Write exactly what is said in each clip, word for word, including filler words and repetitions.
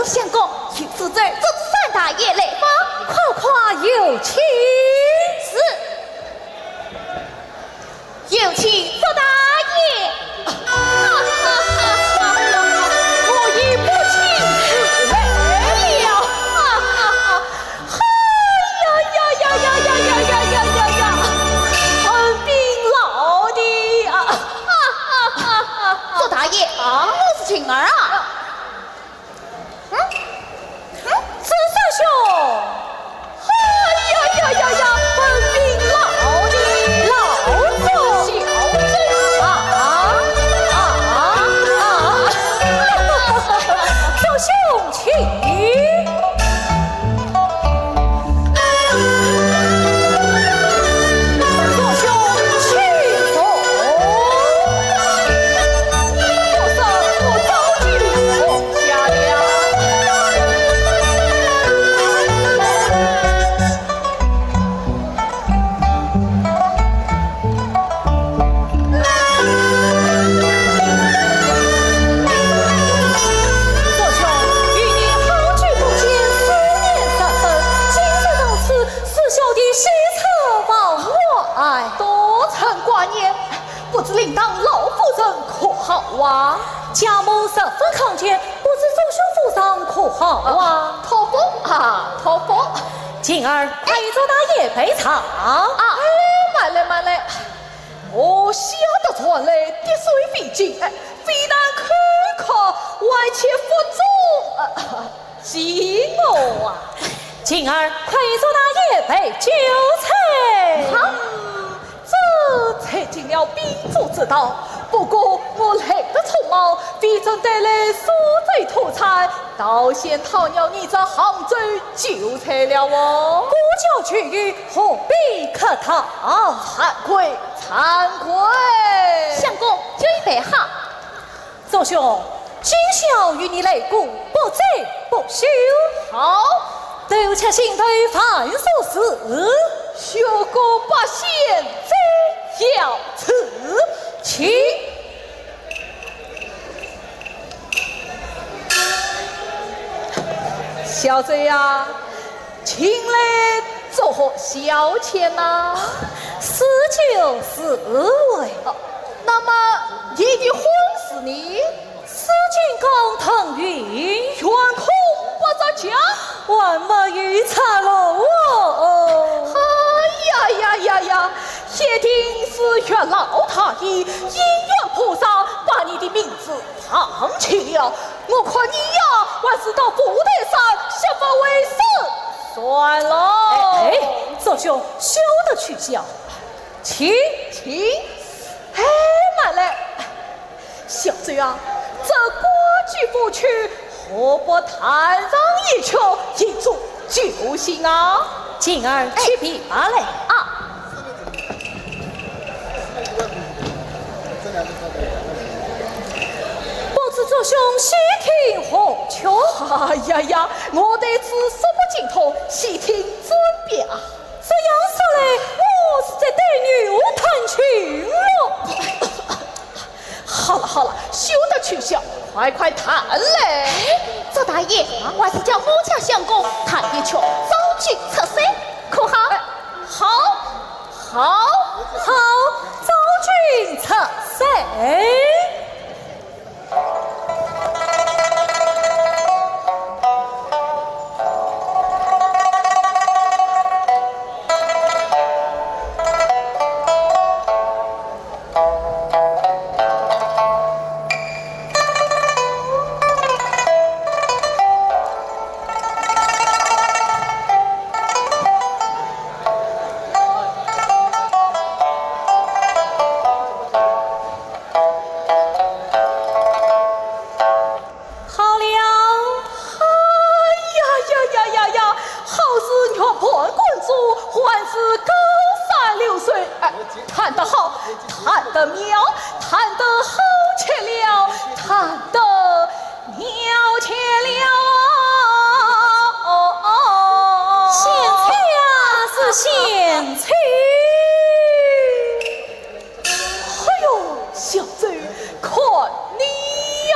相公，有事奏，祝枝山大爷来访。快快有请。是。有请祝大爷。哈哈哈哈哈！我已不请自来了。哈哈哈！哎呀呀呀呀呀呀呀呀呀呀！很辛劳的啊！哈哈哈哈哈！祝大爷，啊，我是晴儿啊。 嗯？嗯？祝师兄！哎呀呀呀呀！很辛劳的，劳祝小姐啊啊啊！祝兄请。 祝兄请坐。我说我早就坐下了。祝兄，与你好久不见，思念甚深，今日到此， 是小弟喜出望外。多承挂念，不知令郎老夫人可好啊？家母十分康健，不知祝兄府上可好啊？啊，托福啊，托福。晴儿，快与祝大爷备茶。啊，哎，慢来，慢来。我晓得传来滴水未进，哎，非但口渴，还且腹中，呃， 饥饿啊。晴儿，快与祝大爷备酒菜。嗯，这才进了宾主之道。不过我来得匆忙，未曾带来苏州土产，倒先讨了你这杭州酒菜了哦。不叫酒意，何必客套？惭愧，惭愧。相公，酒已备好。 祝兄，今宵与你擂鼓，不醉不休。好。斗吃心头饭熟事，学过八仙真要吃。请。小周呀， 请来作何消遣呐？诗酒诗味。哦，那么你的婚事呢？诗经刚腾云，悬空不着脚。还没有着落哦。哎呀呀呀呀，一定是月老太爷、姻缘菩萨把你的名字 放弃了，我看你呀，还是到府台上削发为僧算了。哎，哎，祝兄休得取笑。请。请。哎，慢来。小周啊，这官居府去，何不弹上一曲，以助酒兴啊？晴儿，哎，去琵琶来。啊。 不知祝兄喜听何曲？哎呀呀，我对此说不精通，喜听尊表。这样说来，我是在对牛弹琴喽。好了好了，休得取笑，快快弹来。哎，祝大爷，还是叫我家相公弹一曲，招酒出色，可好？哎，好。 好，好，招君出塞。好了。哎呀呀呀呀呀，好似玉盘滚珠，还似高山流水。哎，弹得好，弹得妙，弹得好极了，弹得 妙极了。贤才啊，是贤才。哎呦，小周，看你呀！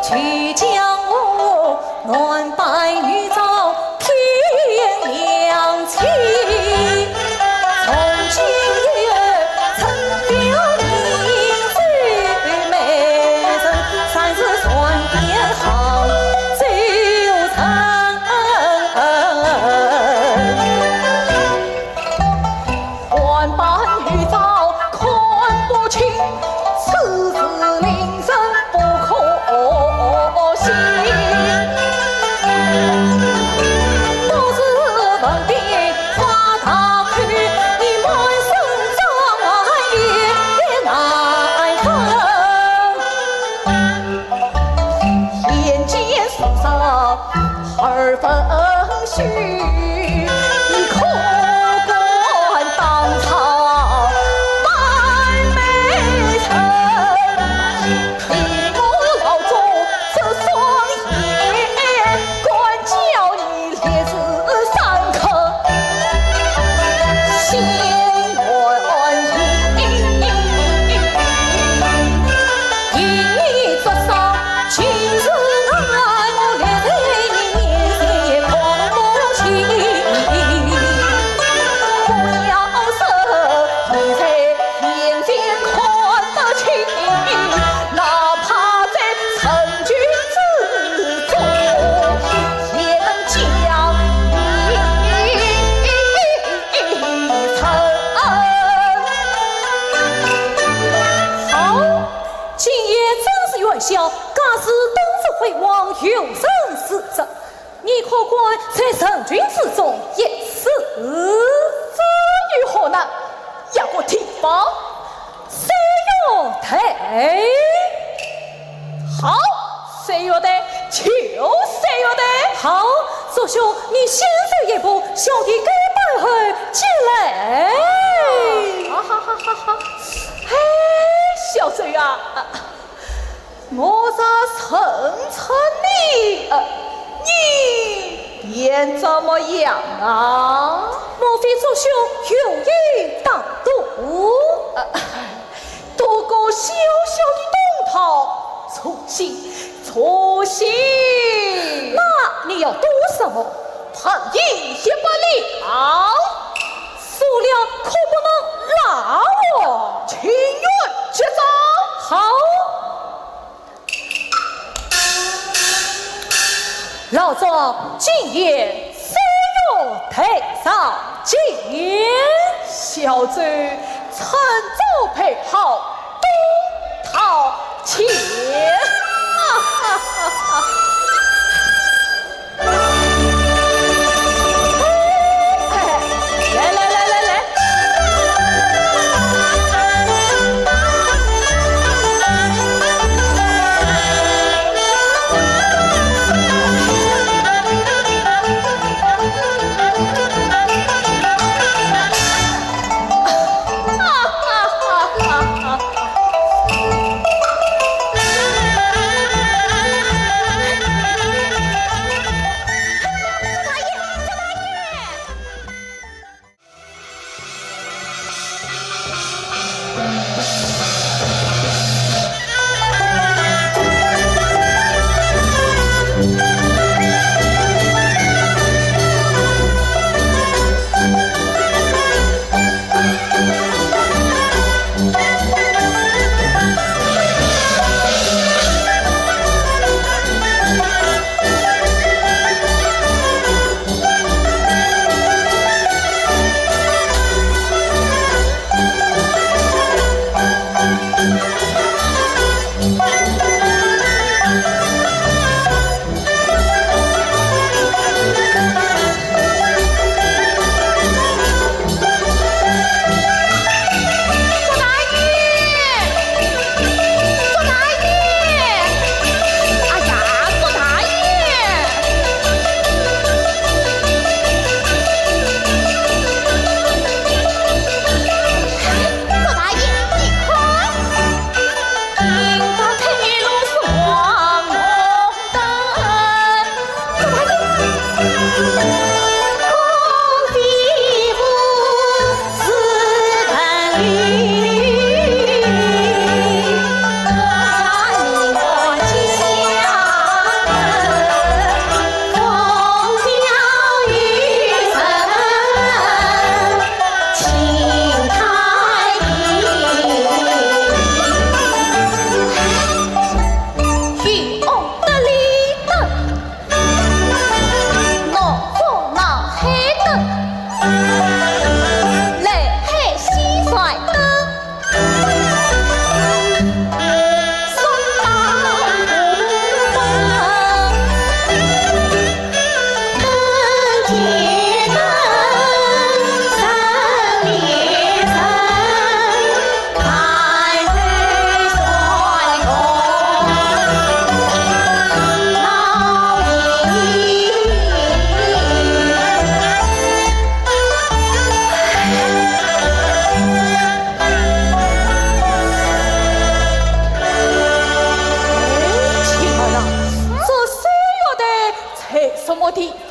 去江湖，男扮女装，偏洋气。从今以后，称表名字美人，算是船边好酒人。男扮女装看不清，此事令人不可信。不是文鬓花大口，你满身妆也难分。眼见四十 二分虚，你可敢当朝扮美人？你我老祖这双眼，敢叫你烈日三刻心乱意。 一日做啥尽是爱，我立在你面前狂怒气。不要说你在眼前看得清，哪怕在人群之中，也能将你 好，今夜正是元宵，家事多是辉煌，有人四座。你可敢在人群之中一试？这有何难？要个地方。 三月台。好，三月台，就三月台。好，祝兄，你先走一步，小弟跟班后进来。好，好，好，好，好。哎，小周啊，我若认出你，呃，你便怎么样啊？莫非祝兄有意当渡？呃， 渡个小小的东道，粗心，粗心。那你要渡什么？铜印一百两。数量可不能落哦。情愿结账。好。 老庄，今夜三月台上见。小周趁早备好，东道前。来来来来来。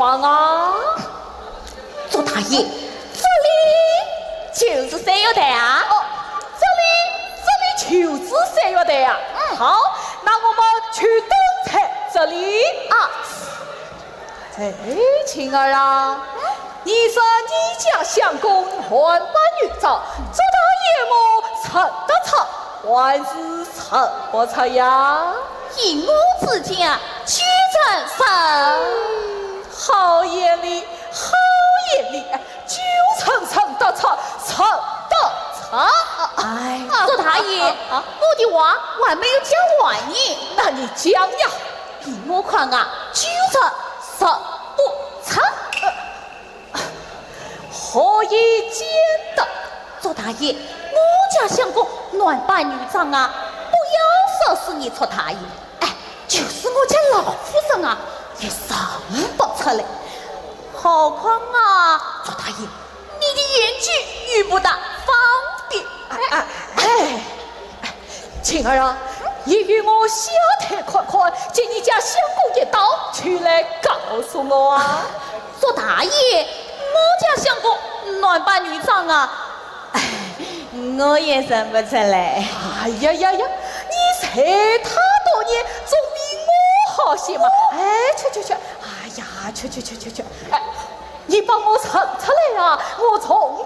啊，祝大爷，这里就是三月台啊？哦，这里，这里就是三月台啊。嗯。好，那我们就等在这里。啊。哎，琴儿啊，嗯？你说你家相公男扮女装，祝大爷我认得出，还是认不出呀？依我之见，就认出。 好眼力，好眼力，哎，就认认得出，认得出。哎，祝大爷，啊，啊，啊。我的话还没有讲完呢。那你讲呀。依我看啊，就认认不出。呃，何以见得？祝大爷，我家相公男扮女装啊，不要说是你祝大爷，哎， 就是我家老夫人啊，也认不出来。何况啊，祝大爷，你的眼睛又不大方便。哎，哎，哎，哎，琴儿啊，你与我下台看看，见你家相公一到，就来告诉我啊。祝大爷，我家相公男扮女装啊， 我也认不出来。哎呀呀呀，你随他多年，总比我好些嘛。哎，去去去，哎呀，去去去去去，哎，你把我认出来啊，我从中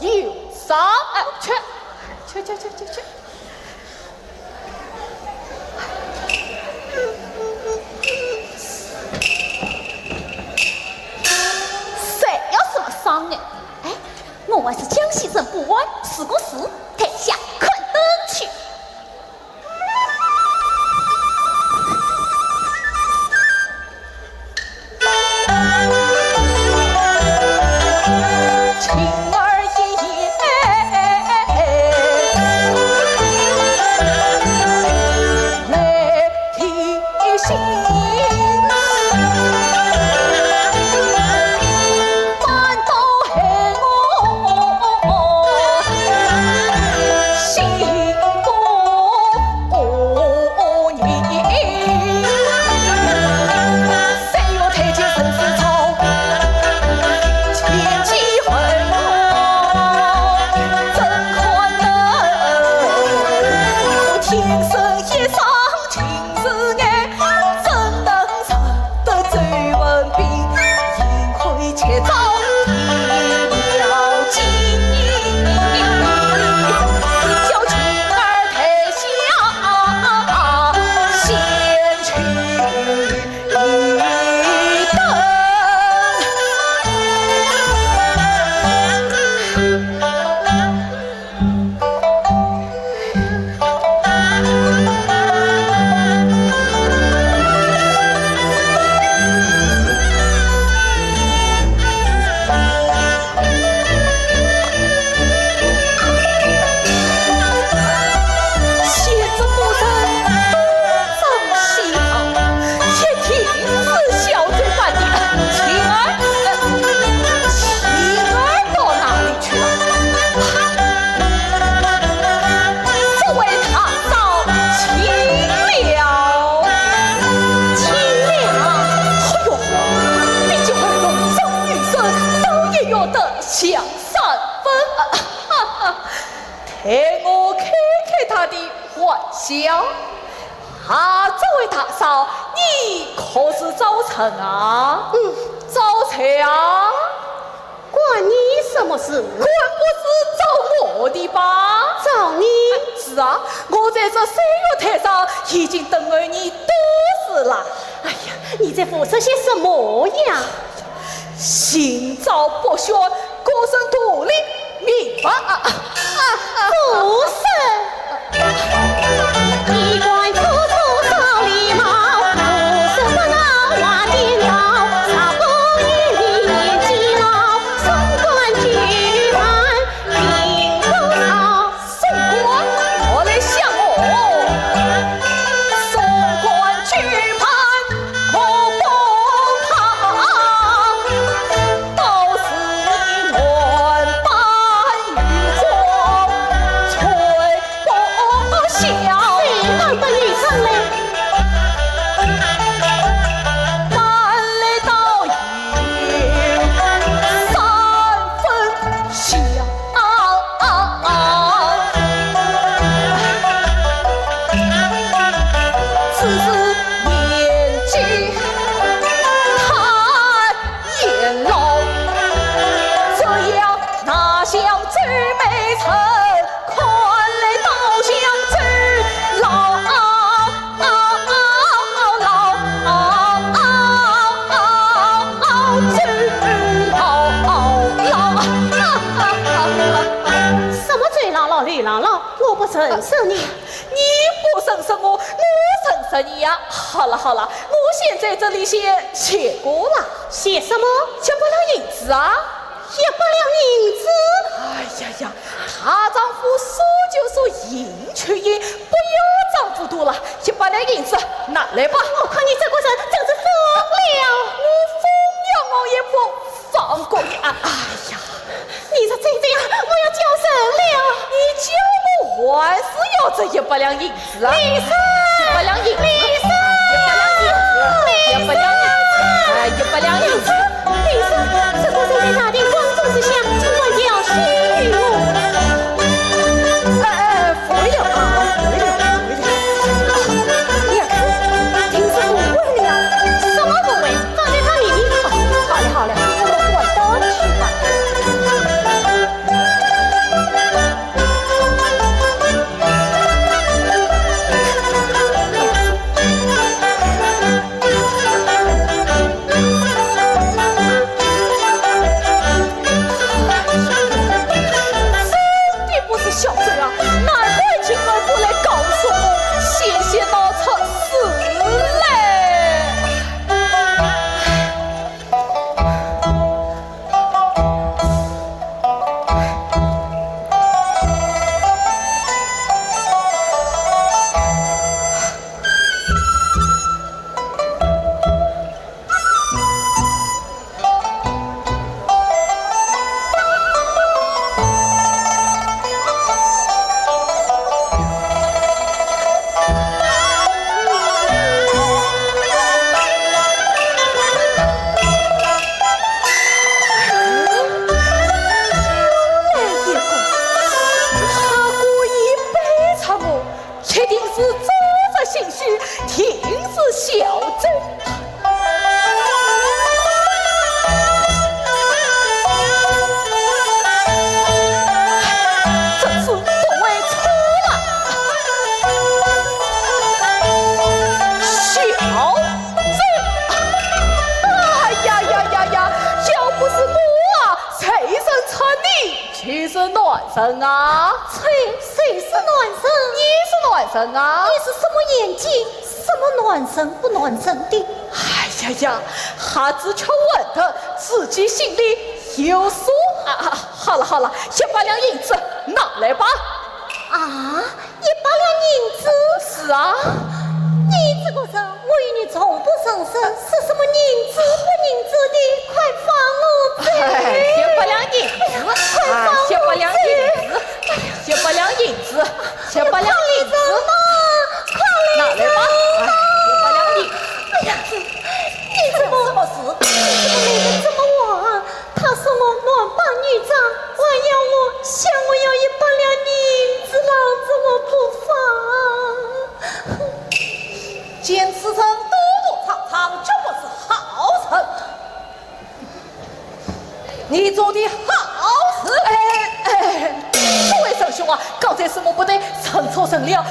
有赏。哎，去，去去去去去。 谁要什么赏呢？哎，我还是江西人不安，是我是台下看灯去。 这位大嫂，请了。请了。哎呦，你这位龙争女生，倒也有得享三分啊！哈哈，待我开开他的玩笑。啊，这位大嫂，你可是早晨啊？嗯，早晨啊。 关你什么事？关不是找我的吧？找你？是啊，我在这三月台上已经等候你多时了。哎呀，你在胡说些什么呀？心照不宣，果真肚里明白啊！啊啊！胡说！送官，莫来吓我。送官举牌莫动他，都是你男扮女装，吹我不认识你。你不认识我，我认识你呀。好了好了，我先在这里写，写过了。写什么？一百两银子啊。一百两银子？哎呀呀，大丈夫说就说，赢就赢，不要装糊涂了。一百两银子，拿来吧。我看你这个人真是疯了。我疯呀，我也不放过你啊！哎呀，你这这这样，我要叫人了。你叫我还是要这一百两银子啊？李生，一百两银子，李生，一百两银子，一百两银子，哎，一百两银子。李生，这个人在大庭广众之下，竟敢调戏于我。哎哎，不会了啊，不会了，不会了。娘子，定是误会了。什么误会？放在他面前。好了好了，我们快点去吧。真的不是小周啊，难怪今儿不来告诉我，险些闹出事来。一定是这个心事，定是小周。这次不会错了。小周，哎呀呀呀呀，要不是我啊，谁认出你？ 就是男人啊。谁，谁是男人？你是男人啊。你是什么眼睛？什么男人不男人的？哎呀呀，瞎子吃馄饨，自己心里有数啊。啊，好了好了，一百两银子拿来吧。啊，一百两银子？是啊。你这个人， 我与你从不认识，说什么银子不银子的，快放我走！哎，一百两银子，哎呀，快放我走！哎，一百两银子，一百两银子，一百两银子，快来人呐，快来人呐！拿来吧，哎，一百两银子。哎呀，这，你怎么，什么事？你怎么来得这么晚？他说我男扮女装，还要我，向我要一百两银子，拦着我不放。 见此人躲躲藏藏，绝不是好人。你做的好事。哎，哎，这位仁兄啊，刚才是我不对，认错人了，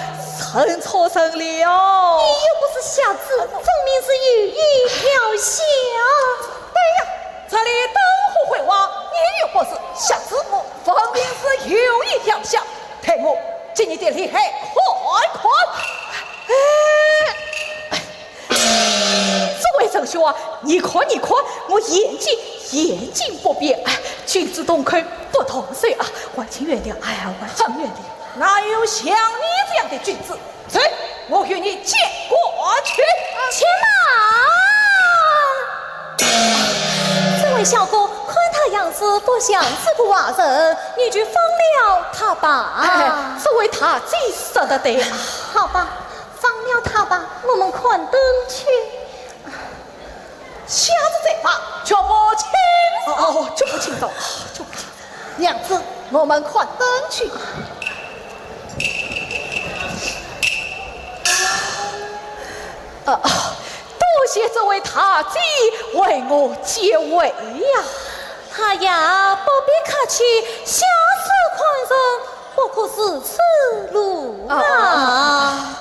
认错人了。你又不是瞎子，分明是有意调戏啊！对呀，这里灯火辉煌，你又不是瞎子，分明是有意调戏。待我给你点厉害，看看。哎， 这位仁兄啊，你看，你看，我眼睛，眼睛不便，哎，君子同口不同舌啊，还请原谅，哎呀，还请原谅。哪有像你这样的君子？走，我与你见官去。且慢！这位小哥，看他样子不像是个坏人，你就放了他吧。哎，这位大姐说得对。好吧， 放了他吧，我们看灯去。下次再发，绝不轻饶。哦，哦，绝不轻饶，绝不轻饶。娘子，我们看灯去。啊，多谢这位大姐为我解围呀。哎呀，不必客气，下次看人不可如此鲁啊。啊，啊，啊。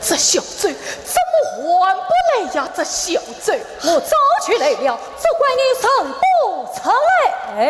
这小周怎么还不来呀？这小周，我早就来了，只怪你认不出来。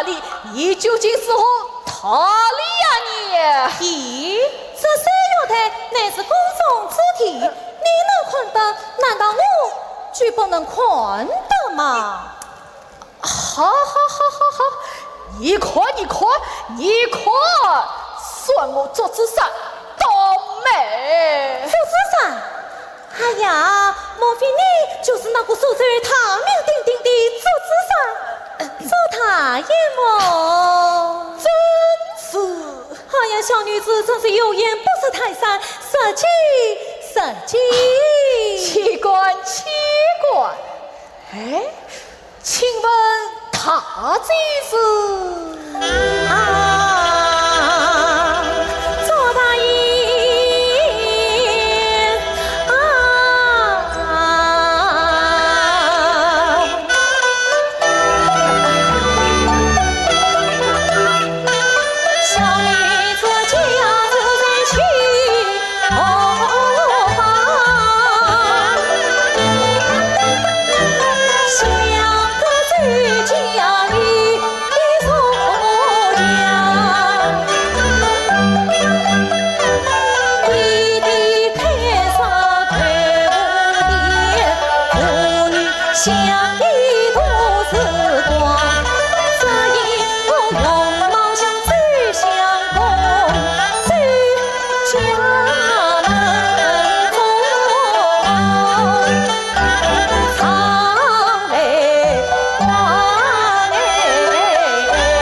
你，你究竟是何道理呀你？咦，这三月台乃是公众之地，你能看得，难道我就不能看得吗？哈哈哈哈哈！你看，你看，你看，算我祝枝山倒霉。祝枝山？哎呀，莫非你就是那个素来大名鼎鼎的祝枝山？祝大爷么？正是。哎呀，小女子真是有眼不识泰山，失敬，失敬。岂敢，岂敢。哎，请问大姐是？啊，祝大爷，啊。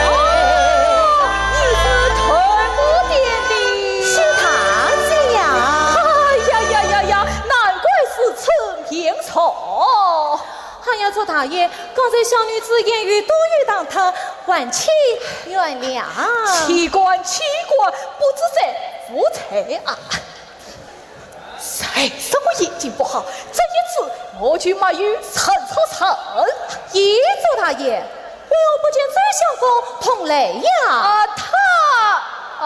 哦，你是藤木店的许大姐呀？哎呀呀呀呀，难怪是陈平草。哎呀，祝大爷，刚才小女子言语多有唐突，还请原谅。岂敢，岂敢，不知者无罪啊。 谁说我眼睛不好？这一次我就没有认错人。咦，祝大爷，为何不见周相公同来呀？啊，他，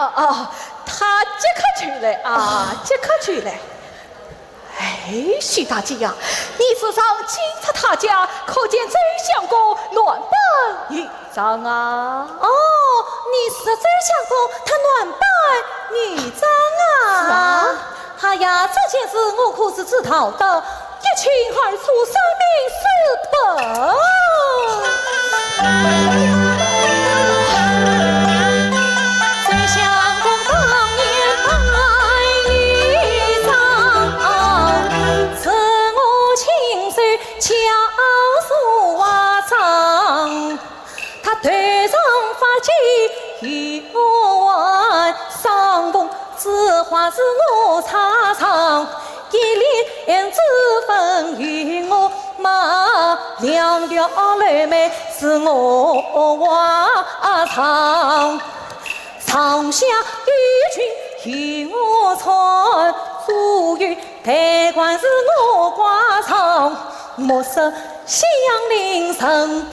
啊，啊，他即刻就来啊，啊。即刻就来。哎，许大姐呀，你时常进出他家，可见周相公男扮女装啊？哦，你说周相公他男扮女装啊？是啊。 哎呀，这件事我可是知道的，一清二楚，三明四白。真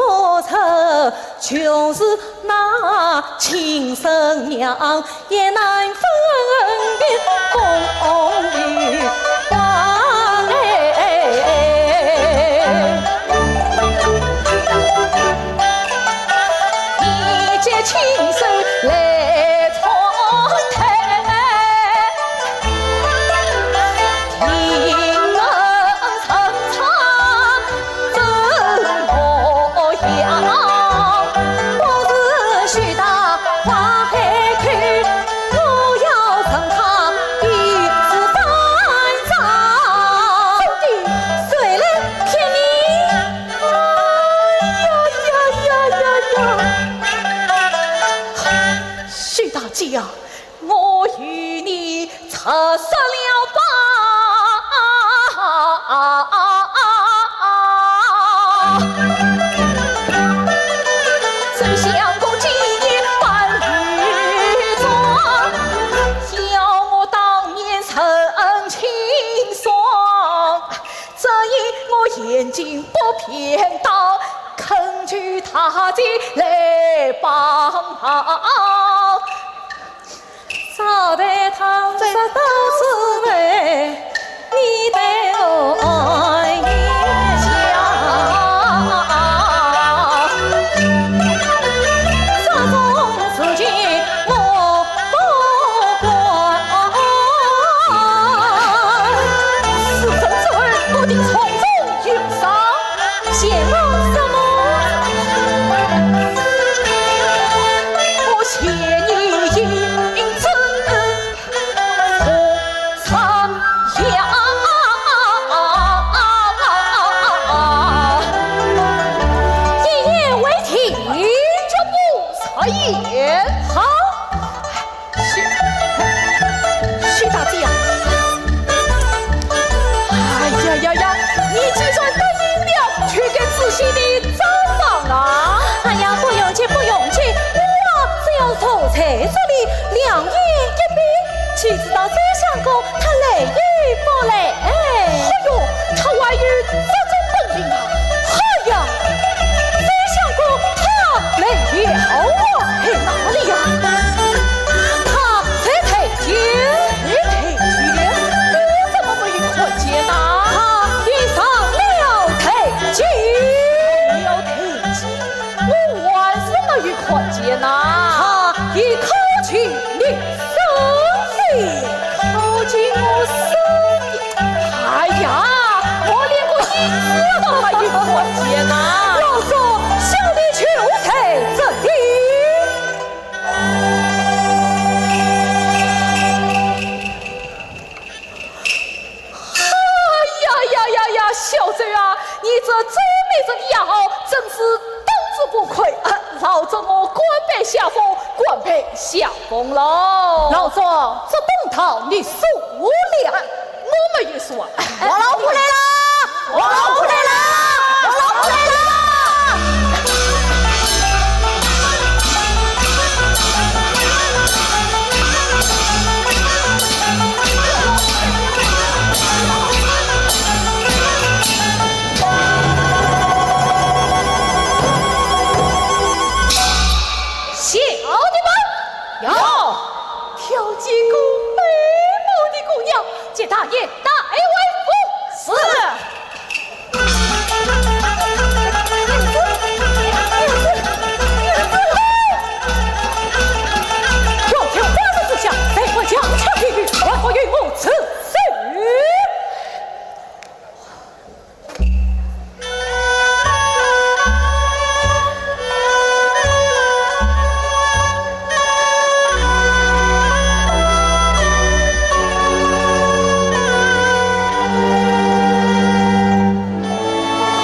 的，谁来骗你？哎呀呀呀呀呀！许大姐呀， 我与你拆散了吧。好，许，许大姐呀，哎呀呀呀，你既然答应了，就该仔细地张望啊。哎呀，不用急，不用急，我只要坐在这里，两眼一闭，就知道宰相公他来与不来。哎呦，他还有这种本领啊！哎呀，宰相公他来了啊，在哪里呀？他在台前。在台前？我怎么没有看见呢？他已上了台阶。上了台阶？我还是没有看见呐。他已靠近你身边。靠近我身边？哎呀，我连个影子都没有看见呐。老总，小弟就在这里。哎呀呀呀呀，小周啊，你这最美丽的丫头，真是当之无愧。啊，老总我甘拜下风，甘拜下风喽。老总，这东道你输了。啊，我没有输啊。王老虎来了，王老虎来了，王老虎来了。 小弟们，有。条件个美貌的姑娘，接大爷带回府。是。要挑花枝之下，再过强抢地狱，还不与我出手？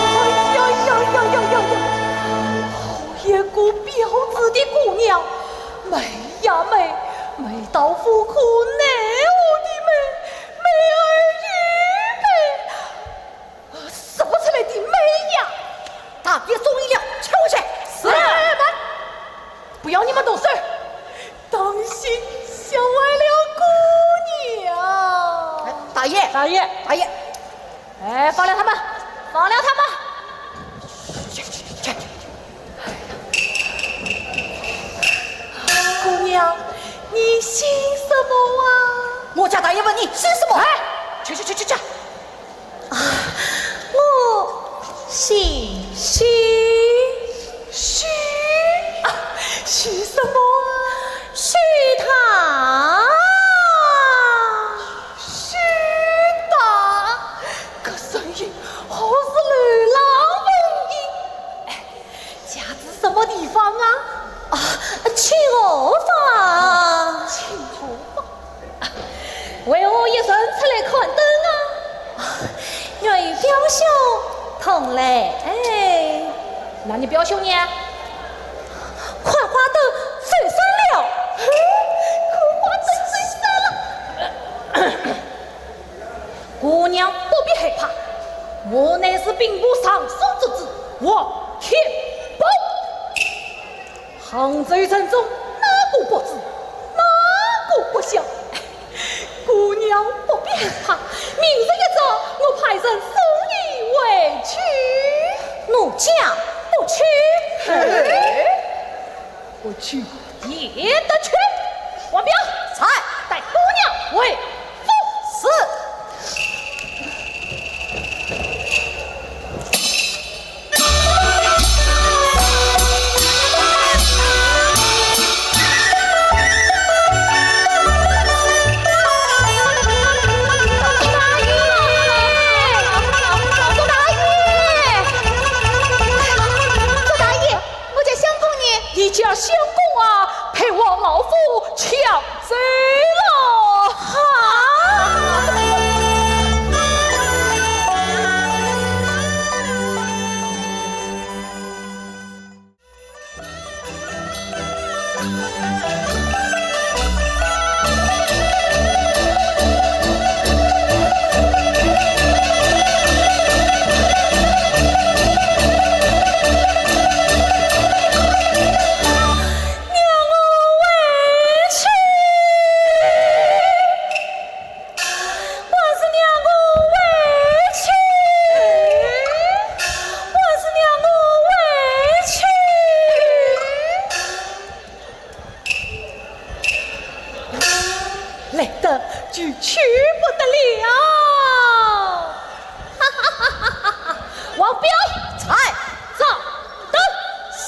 哎呀呀呀呀呀呀！好一个标致的姑娘，美呀美，美到无可奈何的美，美而又美。 说不出来的美呀！大爷中意了，抢回去。是。哎，慢，不要你们动手，当心吓坏了姑娘。哎，大爷，大爷，大爷。哎，放了他们，放了他们。去，去，去。姑娘，你姓什么啊？我家大爷问你姓什么？哎，去，去，去，去，去。 啊，我姓许。许？啊，许什么啊？许达。许达？搿声音好似流浪文音。哎，家住什么地方啊？啊，清河坊。清河坊。 为何一人出来看灯啊？啊，愿与表兄同来。哎，那你表兄呢？看花灯走散了。看花灯走散了。姑娘不必害怕，我乃是兵部尚书之子王天豹。 杭州城中哪个不知，哪个不晓？姑娘不必害怕，明日一早我派人送你回去。奴家不去。哎，不去也得去。王彪，在，带姑娘回 是。你家相公啊，被王老虎抢走了。哈！让我回去。 还是让我回去，还是让我回去。来得及，去不得了。哈哈哈哈哈！王彪，在，掌灯。是。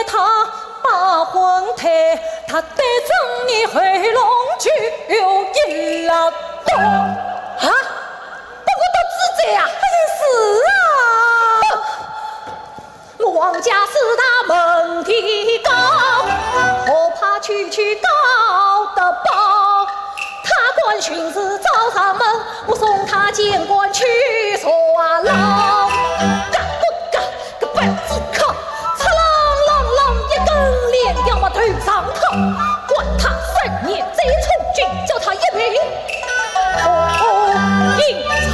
他把婚退，他对着你喉咙就一拉刀。啊？不过到自在啊？哎，是啊。哼，我王家四大门第高，何怕区区高德宝？他敢徇私找上门，我送他见官去坐牢。嘎嘎嘎，个板子敲，嚓啷啷啷，一根链条往头上套，管他三年再充军，叫他一命哦，阴曹。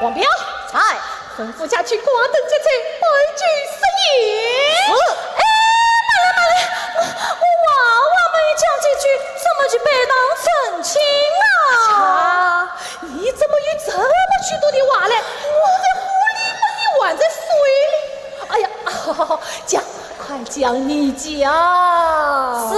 王彪。在。吩咐下去，挂灯结彩，摆酒设宴。是。哎，慢来，慢来，我，我话还没有讲几句，怎么就拜堂成亲啊？啊，你怎么有这么许多的话嘞？我在呼哩嘛，你还在睡哩。哎呀，讲，快讲，你讲。是。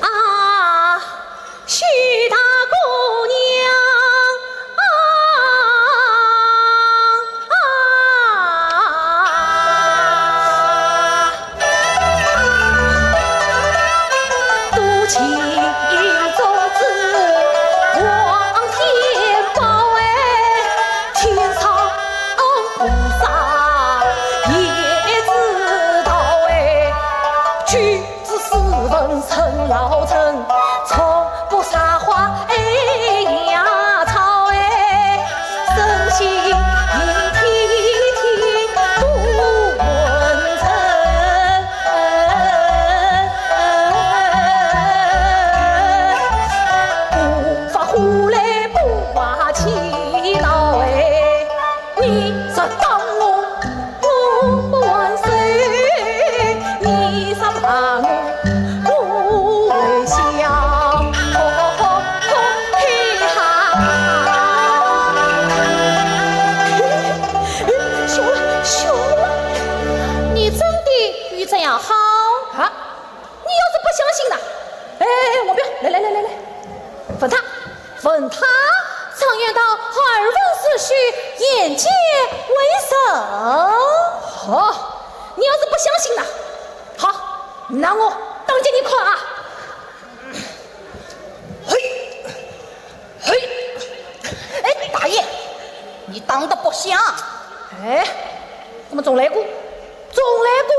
啊，许大姑娘啊，啊，多情种子望天报哎，天上菩萨也知道哎，去 子斯文陈老陈，从不撒花哎呀草哎，身心天天都混成，无法呼来不话祈祷哎。 你若打我，我不还手；你若骂我，我会笑。吼吼吼，嘿哈！笑了，笑了。你真的有这样好？啊？你要是不相信呢？哎，我不要，来来来来来。 问他，问他。常言道，耳闻是虚，眼见为实。好，你要是不相信呢，好，那我当给你看啊。嘿，嘿，哎，大爷，你打得不响。哎，怎么总来过？总来过？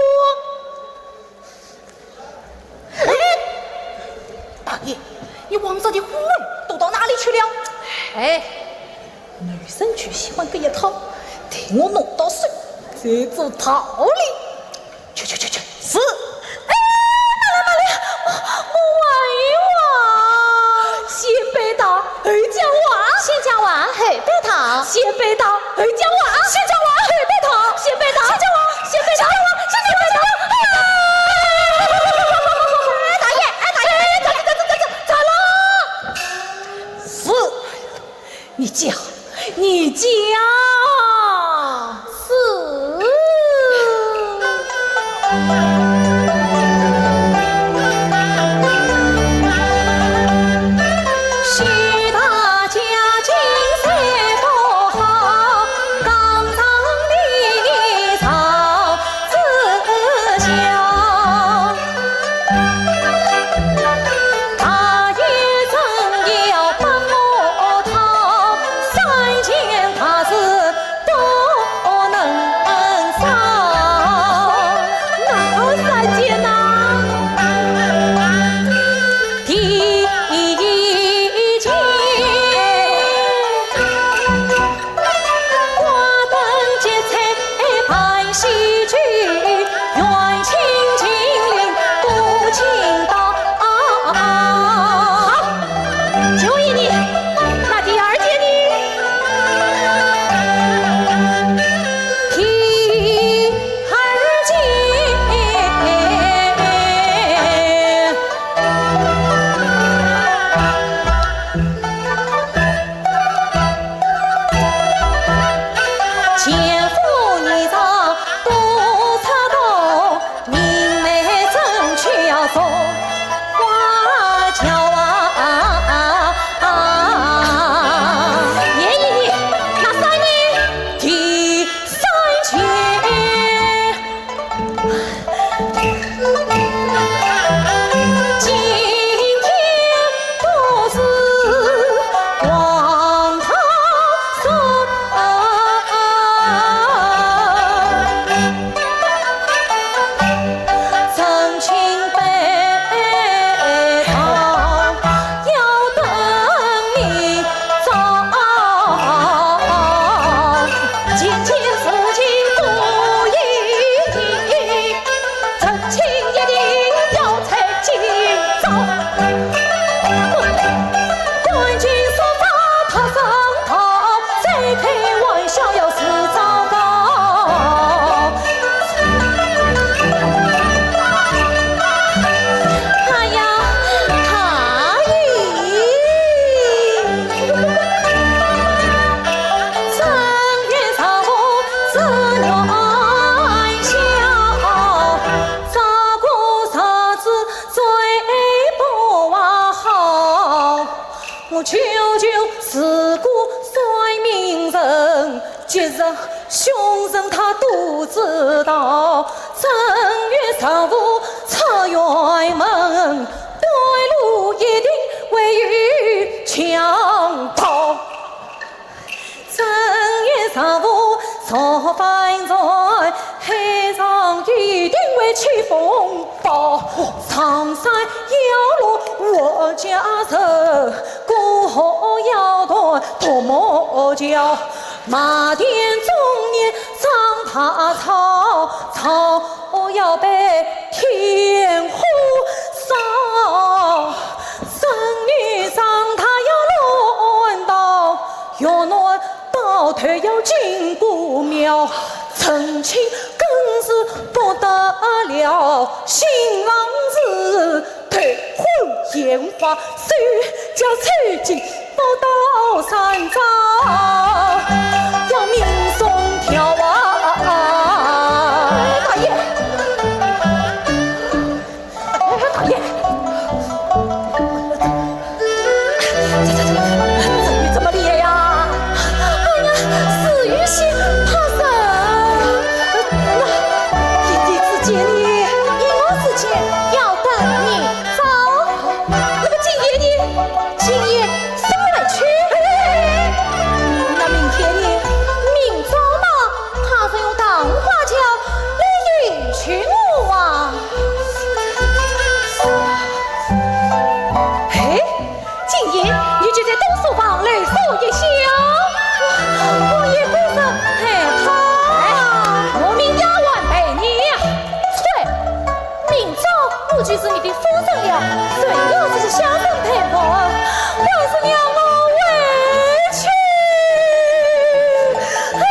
哎，大爷，你往日的虎威都到哪里去了？哎，女人就喜欢这一套，待我弄到手，再做道理。去去去去，是。哎，慢来慢来，我，我还有话。先拜堂，后讲话。先讲话，后拜堂。先拜堂，后讲话。先讲话，后拜堂。先拜堂，先讲话，先拜堂，先讲话，先拜堂。哎，大爷，哎，大爷，哎，咋了，咋了，咋了，咋了？是，你讲，你讲。是。松花桥啊，耶耶耶，那三年第三节。 今天不是黄桃树，成亲拜堂，要等明朝。今天事情不一定， 成亲一定要在今朝。赶紧说法他上道，再开玩笑要自糟糕。哎呀，哎。正月十五是元宵， 这个日子最不好，我舅舅是个算命人，吉日凶辰他都知道。正月十五出远门，半路一定会有强盗。 正月十五坐帆船，海上一定会起风暴。上山要落我家人，过河要断独木桥。马田中年长大草，草要被天火烧。孙女长大要乱道，要乱 到头要进古庙，成亲更是不得了。新郎是头戴鲜花，手执翠金，宝刀三招，要命送条啊！大爷， 哎，大爷，这，这，这，这，这么厉害呀？哎呀，是有些怕人。那一地之间呢？一我之间要等明朝。那么今夜呢？今夜 送回去。那明天呢？明朝嘛，他是用桃花轿来迎娶我啊。哎，今夜你就在东书房留宿一宵。我也不是害怕。哎，我命丫鬟陪你呀。对。 明朝我就是你的夫人了，谁要是小人陪伴，还是让我回去。哎，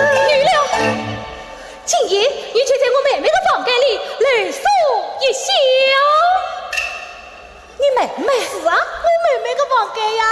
罢了，今夜你就在我妹妹的房间里留宿一宵。你妹妹？是啊，我妹妹的房间呀。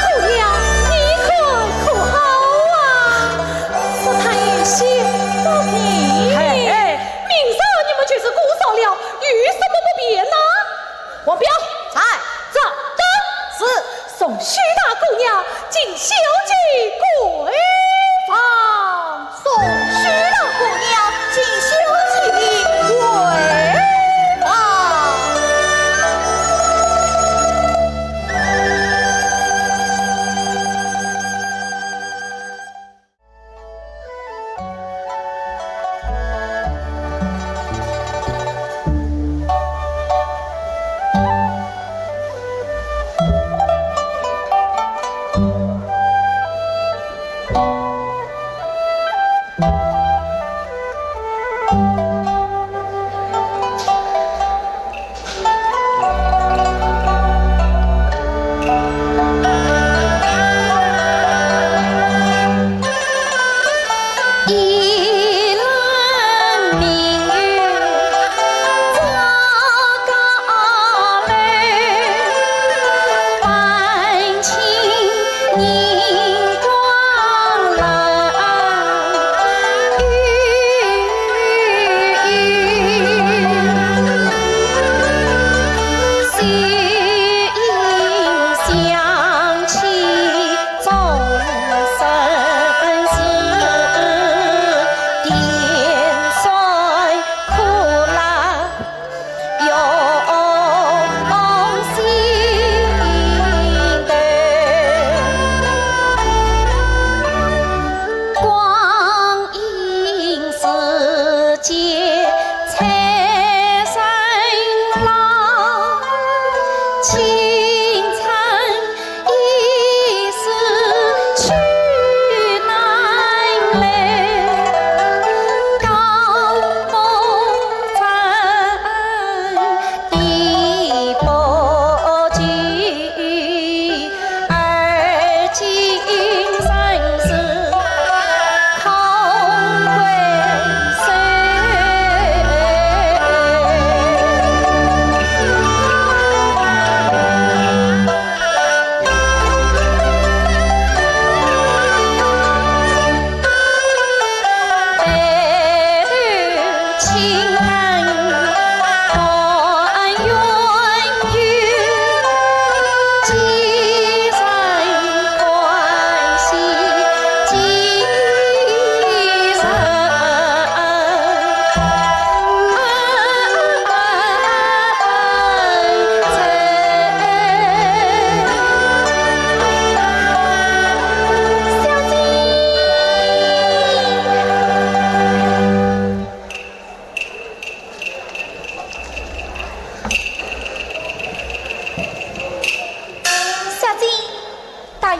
姑娘，你看可好啊？说她有些不便。嘿嘿，明朝你们就是姑嫂了，有什么不便呢？王彪，在。掌灯。是。送许大姑娘进小姐闺房。送许大姑娘进小姐的闺房。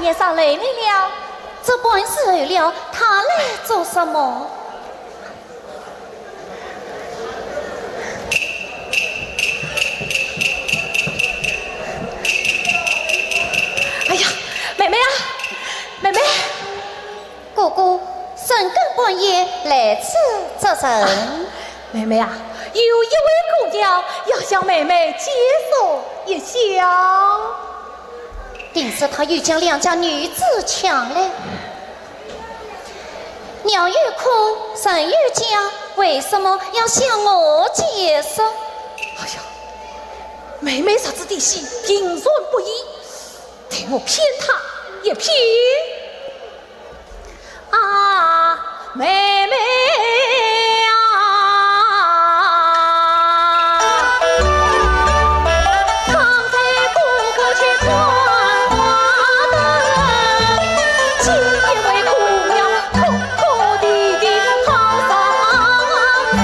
也上来了，这般时候了，他来做什么？哎呀，妹妹啊，妹妹！哥哥，深更半夜来此作甚？妹妹啊，有一位姑娘要向妹妹借宿一宵。 定是他又将良家女子抢来。娘有苦，神有家，为什么要向我借宿？哎呀，妹妹实在的是情愿不依，待我骗她一骗。 啊，妹妹啊，刚才哥哥去看花灯，见一位姑娘哭哭啼啼好伤心。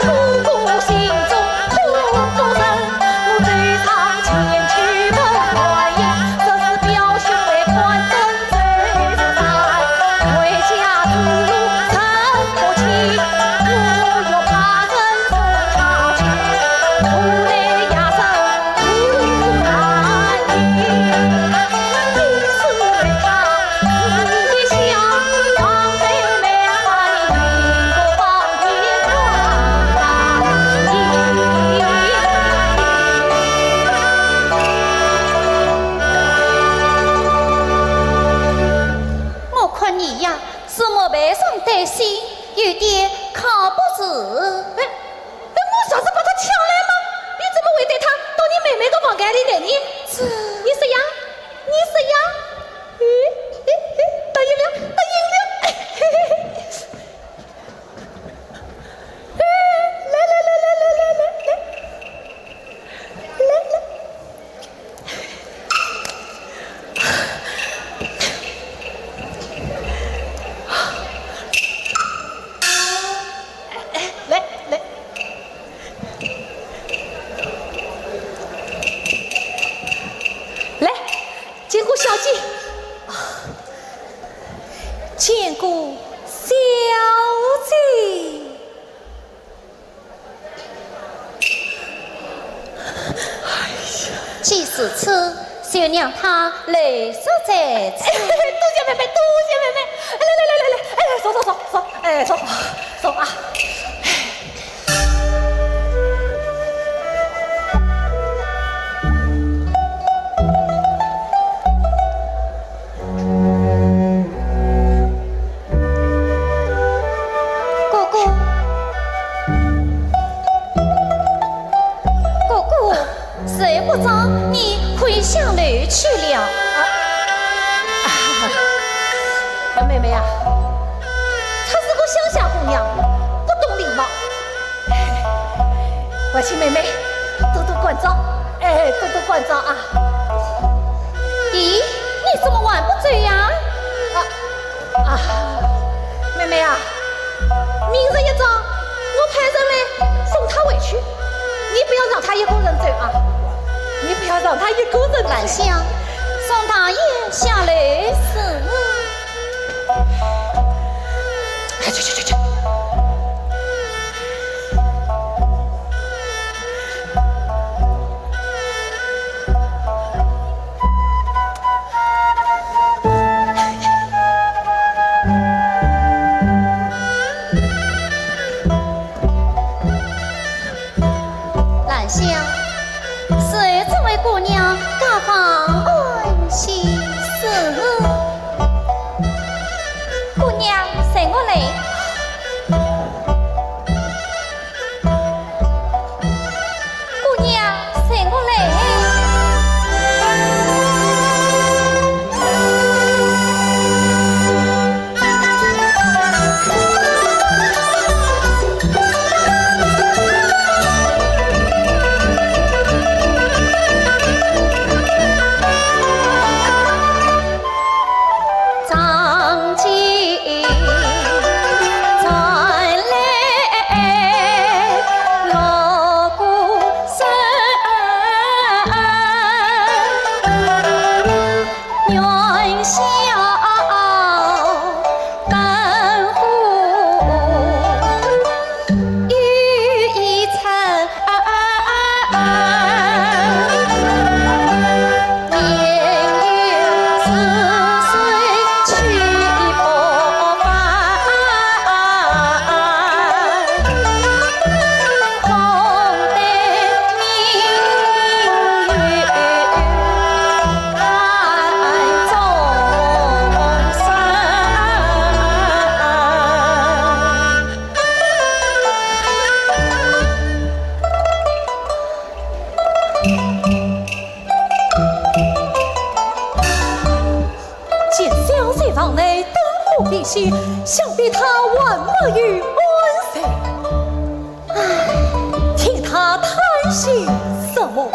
哥哥心中苦不忍， 我走上前去问原因，说是表兄妹关灯走失山，回家之路真不轻，我又怕人送他去，无奈夜深不安宁，因此为他 我看你呀，是没备上点心，有点靠不住。哎，哎，我上次把他抢来嘛，你怎么会带他到你妹妹的房间里来呢？这，你说呀？ 你说呀？咦，咦，咦，答应了，答应了。哎，来，来，来。哎，来，来。 来，见过小姐。啊，见过小姐。哎呀，既是此，就让她留宿在此。多谢妹妹，多谢妹妹。哎，来来来来来，哎，坐坐坐坐，哎，坐坐啊。 哥哥，哥哥，睡不着，你可以下楼去了。啊，妹妹啊，她是个乡下姑娘，不懂礼貌。 还请妹妹多多关照，哎，多多关照啊。咦，你怎么还不走呀？啊，啊，妹妹啊，明日一早我派人来送她回去，你不要让她一个人走啊，你不要让她一个人走。兰香，送大爷下楼。是。 哎，去去去去。兰香， 是这位姑娘家房安歇？是。姑娘，随我来。想必他还没有安睡。唉，听他叹息什么？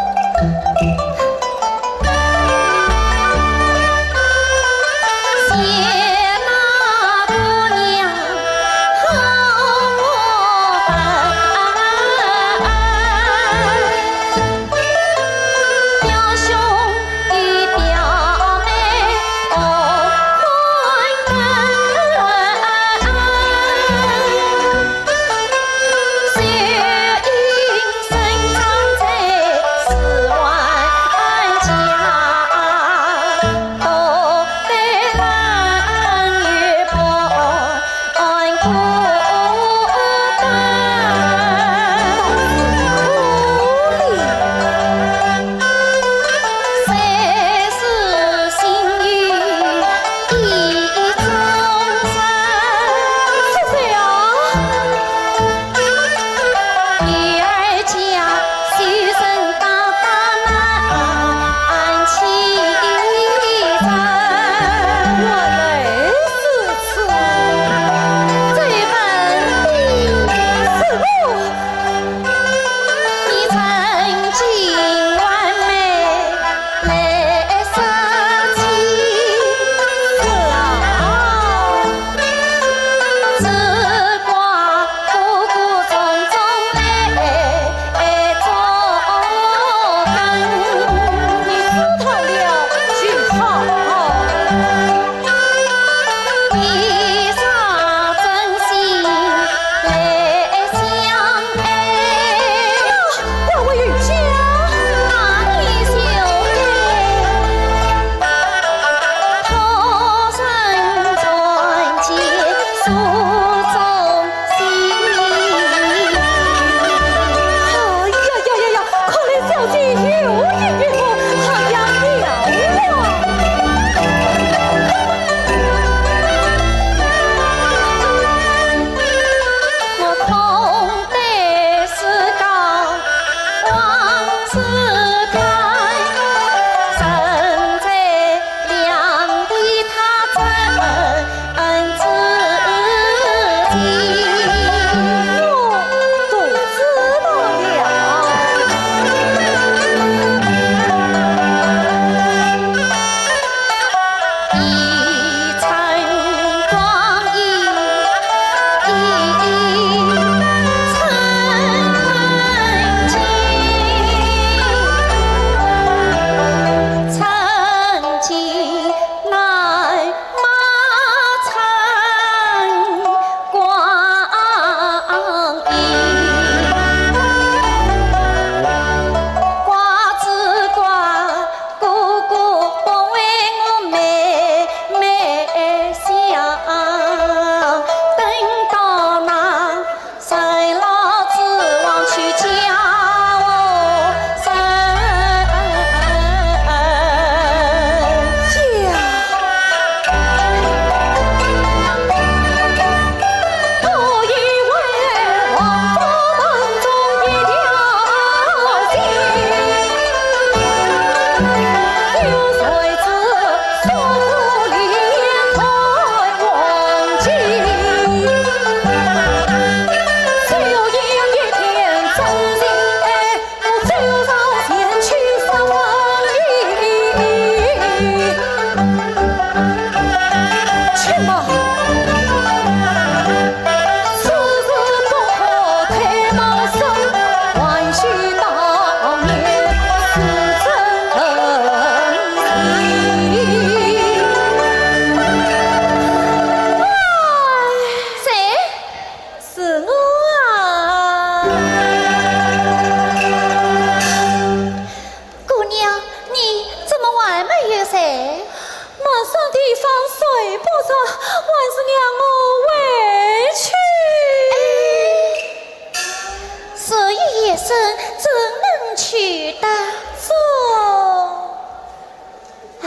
是我啊。姑娘，你怎么还没有睡？满身地方睡不着，还是让我回去。哎，睡一夜深，怎能去得？这……唉，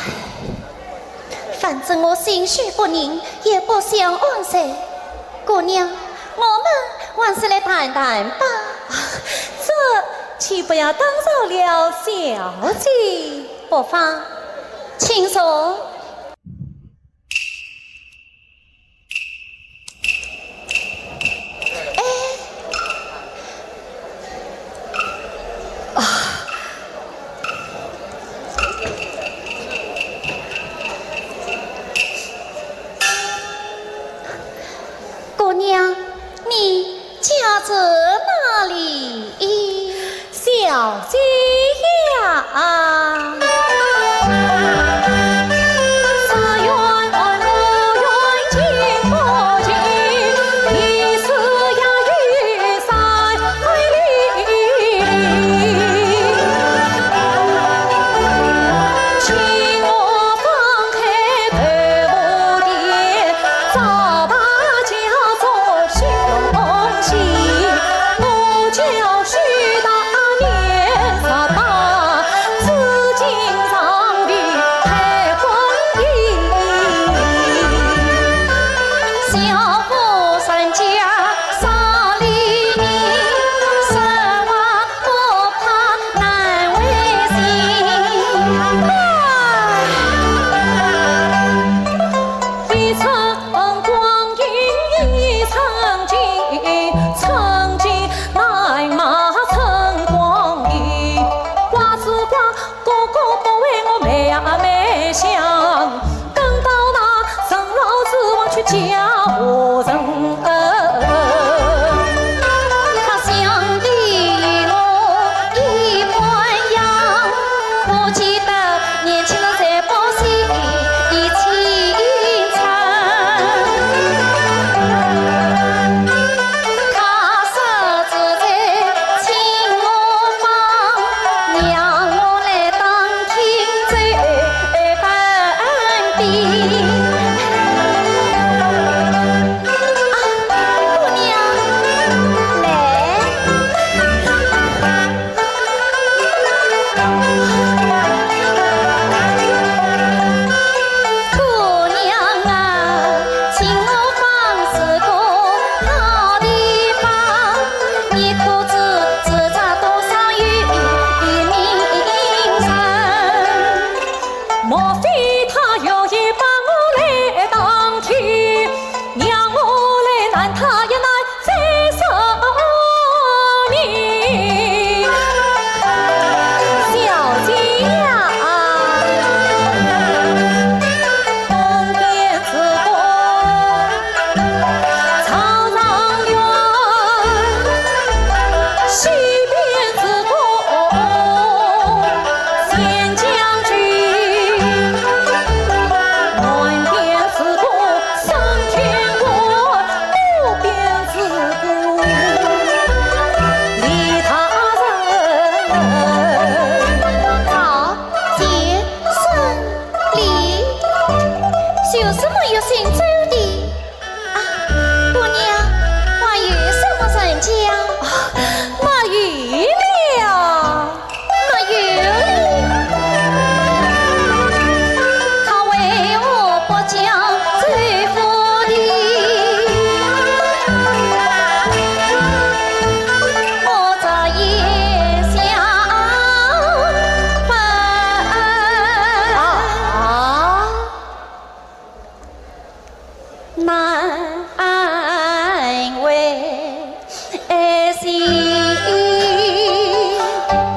反正我心绪不宁，也不想安睡。姑娘，我们还是来谈谈吧。这岂不要打扰了小姐？不妨，请坐。小姐呀。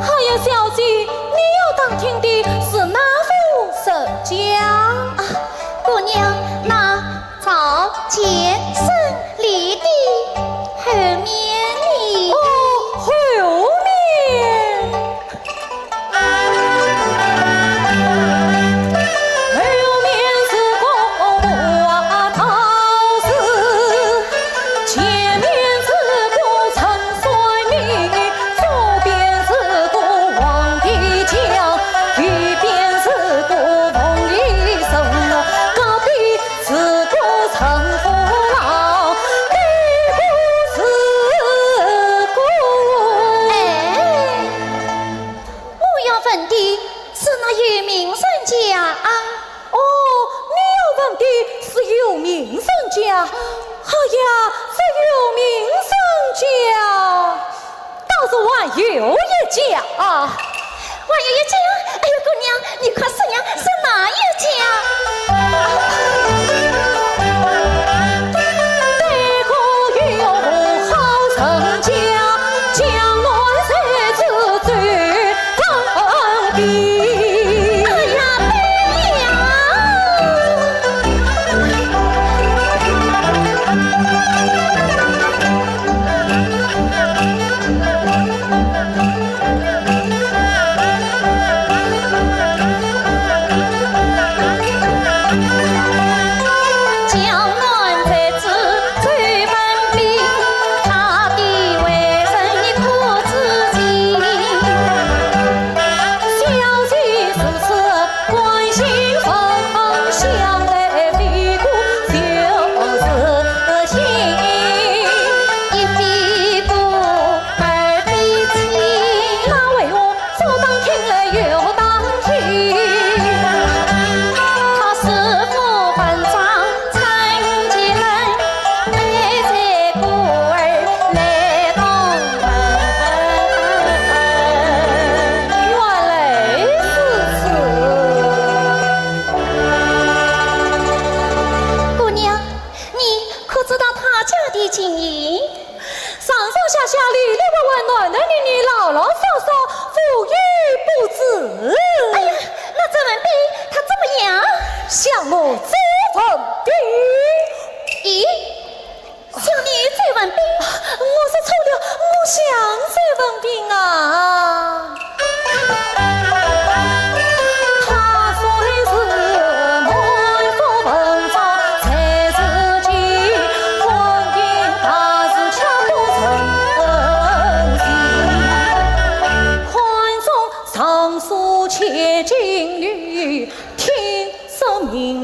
哎呀，小姐，你要打听的是那户人家？啊，姑娘，那朝前生里的后面呢？哦，后面。哎，我要问的是那有名人家啊。哦，你要问的是有名人家？哎呀，这有名人家，倒是还有一家啊。还有一家？哎呦，姑娘，你快说呀，是哪一家？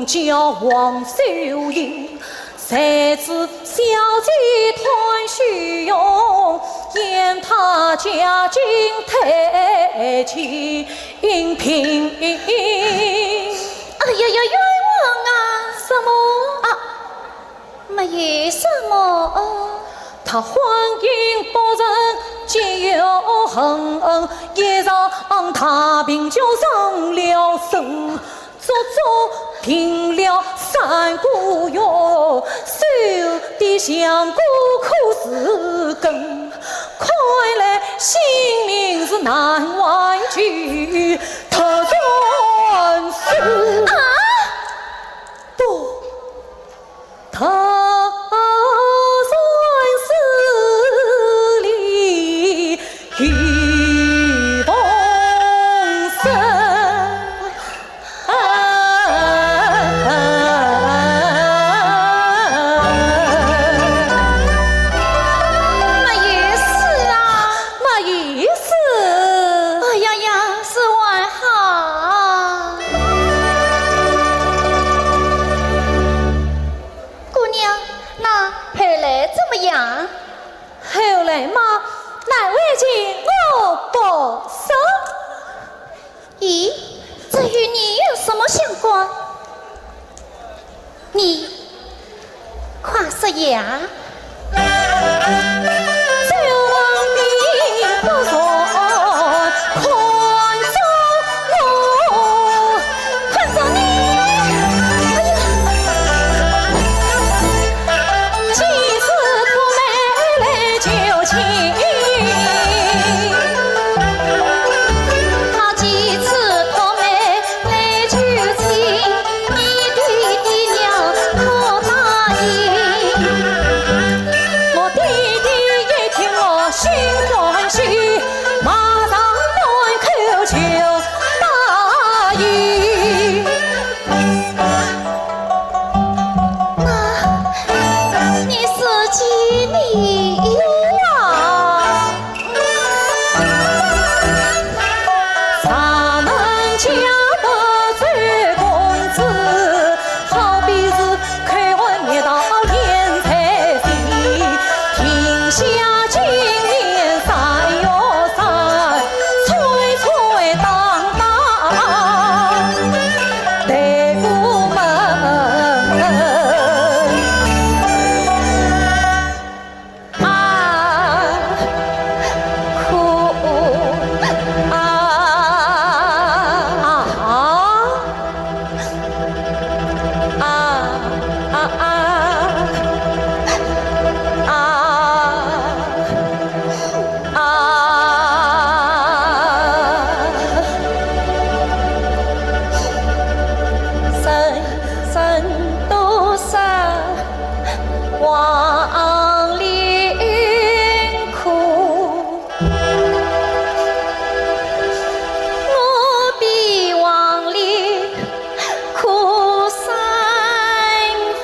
叫王秀英，才子小姐团许容，言她家境太清贫。哎呀呀，冤枉啊！什么？啊，没有什么。她婚姻不成，结有恨，一场大病就伤了身。 足足病了三个月，手的相公可是根，看来性命是难挽救，她算是啊？不，她算是离 雨风声。没意思啊。没意思。哎呀呀，是还好。姑娘，那后来怎么样？ 后来嘛，难为情我不说。咦，这与你有什么相关？你快说呀！ 我爹爹一听我心欢喜，马上满口就答应。那你是几年啊？ 上门家的周公子，好比是口含蜜桃甜在心，停下今年三月三，吹吹当当对过门。 啊，苦啊，啊，啊，啊，啊，啊。 啊，人生多少黄连苦，我比黄连 苦三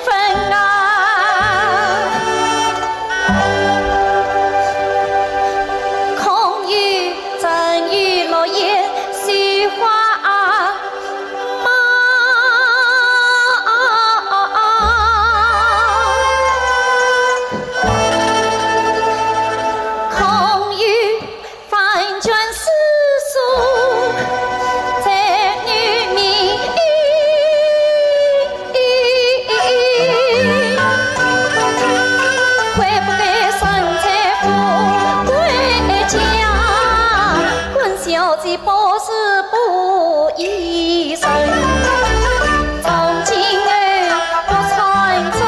分啊。空有，真有落叶羞花啊，空有 万卷诗书在你面。会不会身在富贵家？滚小姐不是不依人。从今后不穿这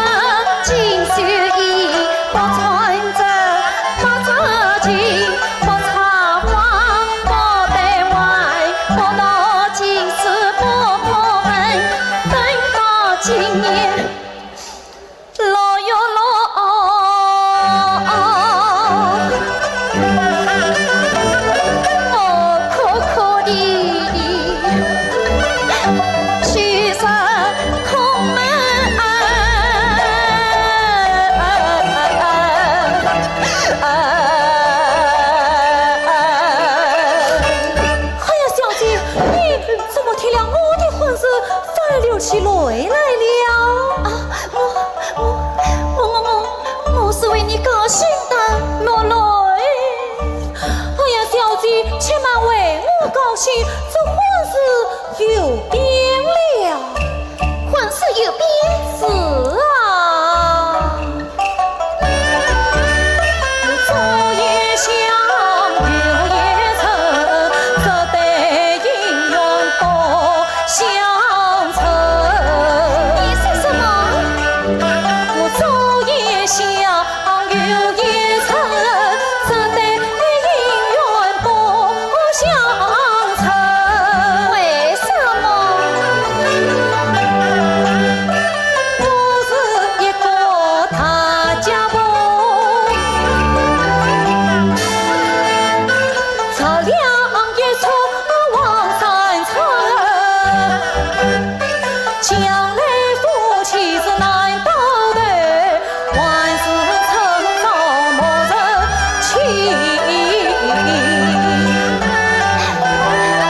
锦绣衣，不穿这八爪镜， 不插花，不戴环，不读经书，不破文，等到今年六月六，我哭哭啼啼去入 空门。哎呀，小姐，你怎么听了我的婚事，反而流起泪来这婚事有变了。婚事有变？是啊。你说什么？ 为什么？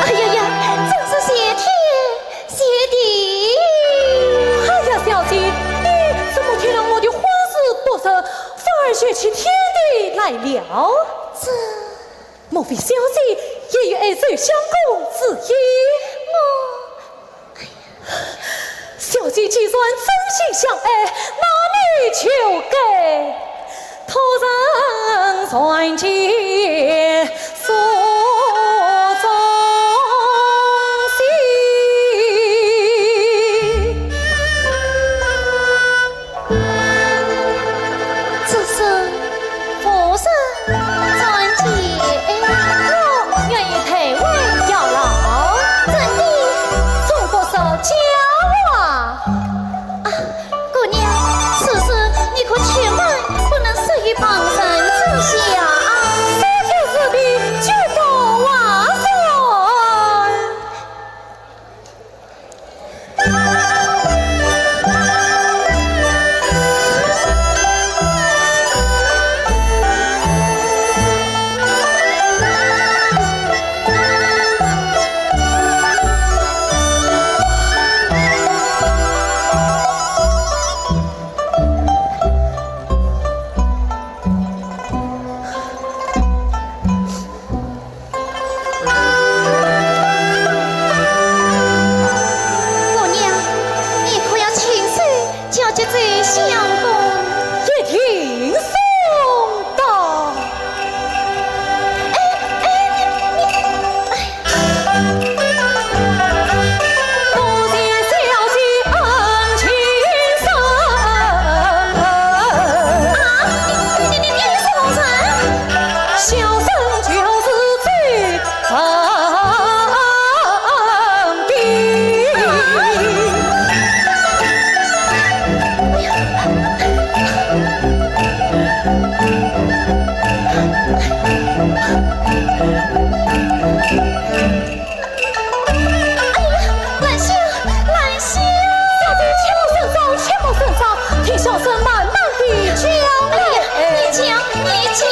哎呀呀，真是谢天谢地！哎呀，小姐，你怎么听了我的婚事不成，反而嫌弃天地来了？这……莫非小姐也有爱周相公之意？我…… 小姐既然真心相爱，那你就该托人传件诉衷心。 此事无人传见。我愿意代为效劳。怎的？中国说家话。啊，姑娘，此事你可千万不能说与旁人知晓啊。这件事情就不话说。 姑娘，你可要亲手交给周相公。一定送到。哎，哎，你，你，哎。 啊，你，你，你，你是何人？哎呀，兰香，兰香！小姐，且莫声张，且莫声张，听小生慢慢地讲。哎呀，你讲，你讲。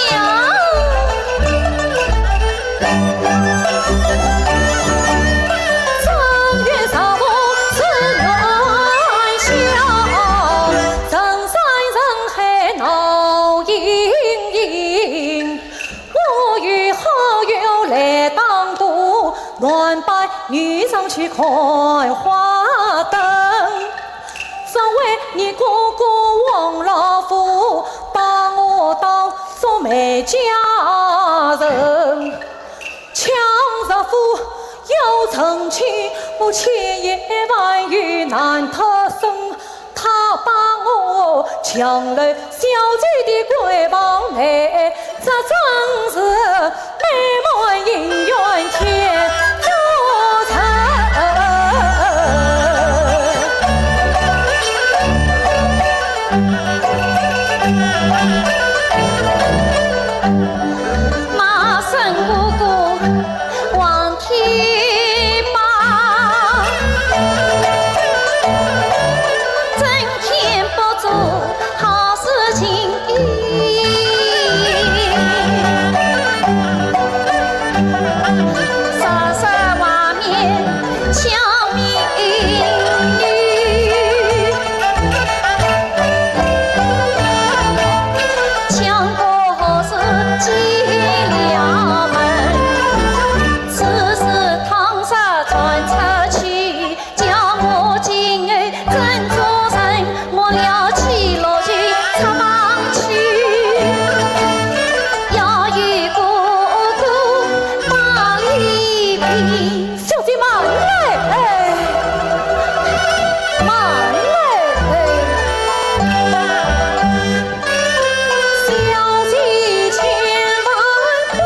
马身哥哥望天拜，真天不作好事情。若失画面 巧明女，相公何时进了门？此事他小姐慢来，哎，慢来，哎。小姐千万不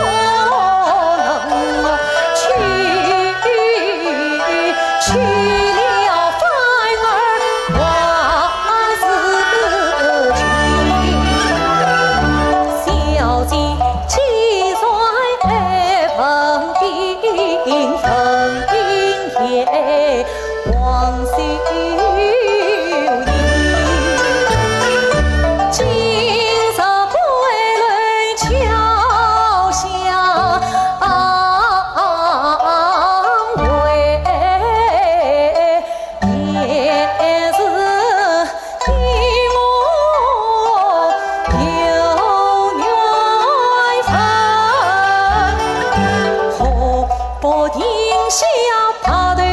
能去，去了反而还是情。小姐既然问定，问定也 王秀英，今朝归来桥相会，也是你我有缘分，何不停下白头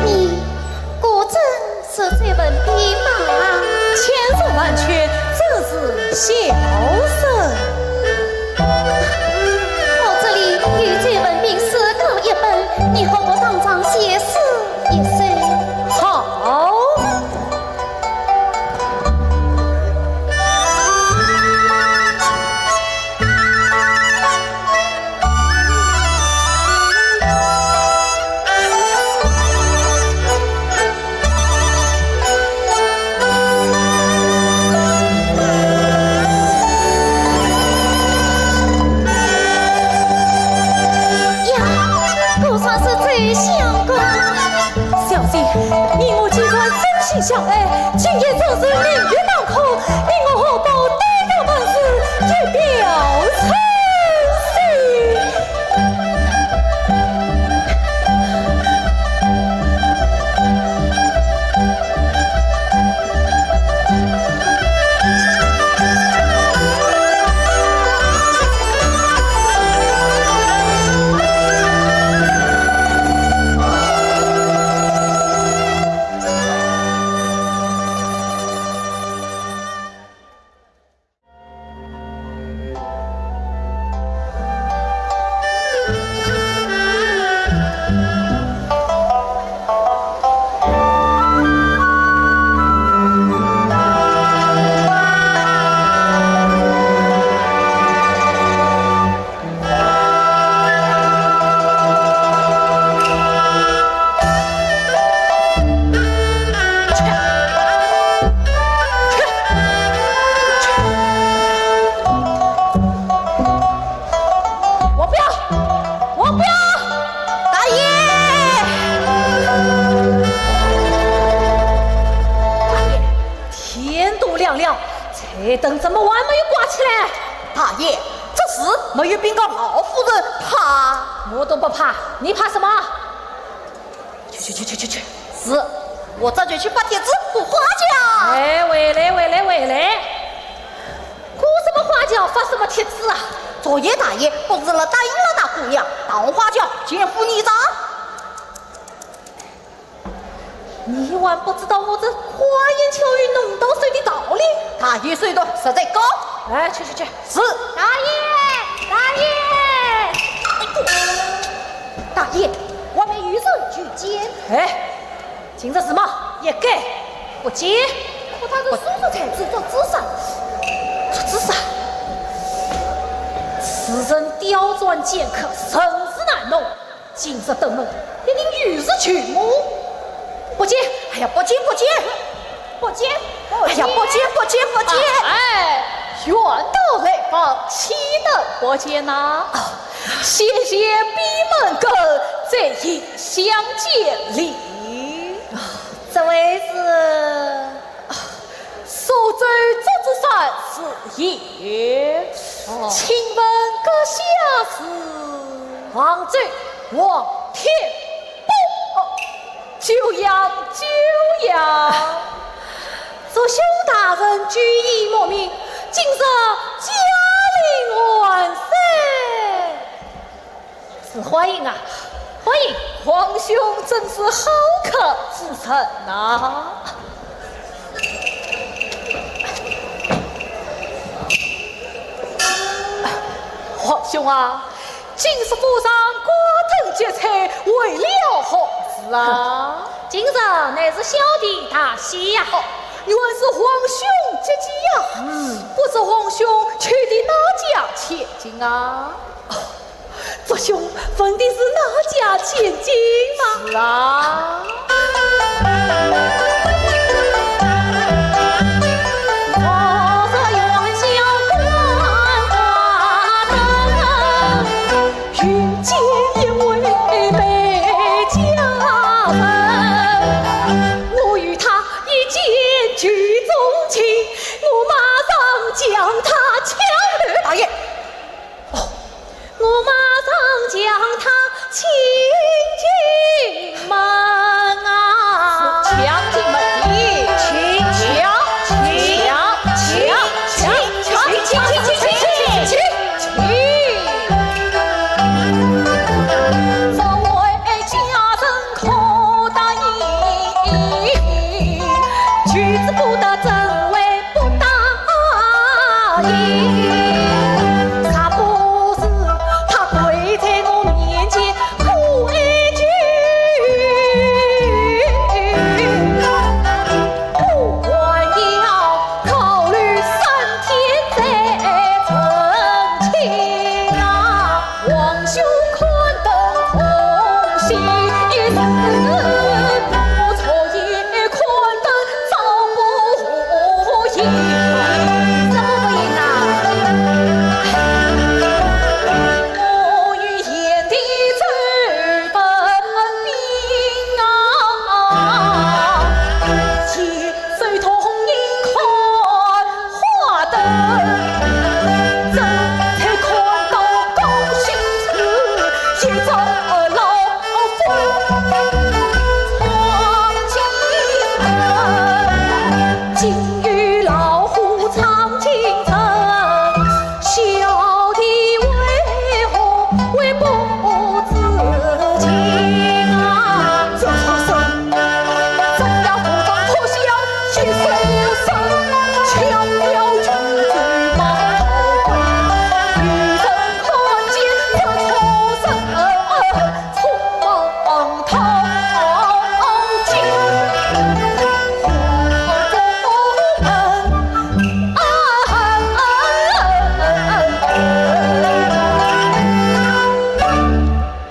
你果真是周文宾吗？千真万确，正是小生。我这里有周文宾诗稿一本，你何不当场写诗一首？好。 呀，果然是周相公。小姐，你我既然真心相爱，今夜正是明月当空，你我何不对月盟誓，以表春心？你等怎么还没有挂起来？大爷，这事没有禀告老夫人，怕……我都不怕，你怕什么？去去去去去去！是，我这就去发帖子，挂花轿。哎，回来回来回来！挂什么花轿，发什么帖子啊？昨夜大爷不是来答应了那姑娘，当花轿见副泥章。 你还不知道我这花言巧语弄到手的道理？大爷手段实在高。哎，去去去！是。大爷，大爷！哎呦，大爷，外面有人求见。哎，今日是么？一概不见。可他是叔叔才子，做子啥？做子啥？此人刁钻奸客，甚是难弄。 今日登门，一定有事求我。不见。哎呀，不见，不见。不见，不见。哎呀，不见，不见，不见。哎，远道来访，岂能不见呐？啊，先谢闭门羹，再行相见礼。啊，这位是？ 苏州祝枝山是也。哦。请问阁下是？杭州王天波。哦，久仰，久仰。祝兄大人久已慕名，今日驾临万岁。 是，欢迎啊，欢迎！皇兄真是好客之人呐。皇兄啊，今日府上挂灯结彩，为了何事啊？今日乃是小弟大喜呀。哦，原是皇兄吉呀。嗯。不知皇兄求的哪家千金啊？哦， 祝兄问的是哪家千金吗？是啊。大爷， 哦，我马上将她请进门啊。请进门，请，请，请，请，请。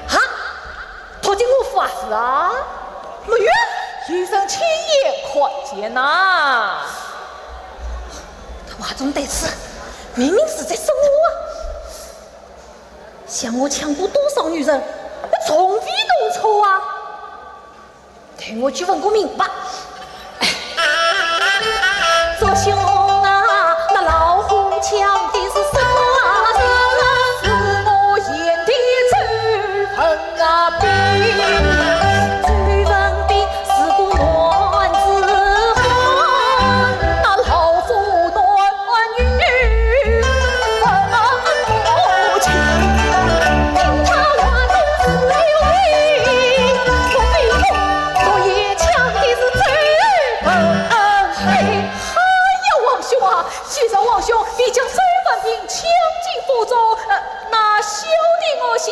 哈，托进我发誓啊！没有，有人亲眼看见呐。他话中带刺，明明是在说我啊。 想我抢过多少女人，我从未弄错啊！待我去问个明白。祝兄啊，那老抢的是什么啊？是我演的周文啊，兵。周文兵是个男子汉，那老夫男女分不清。听他话都是有理，我非说，我也抢的是周文。哎，哎呀，王兄啊， 既然王兄你将周文兵抢进府中，呃，那小弟我先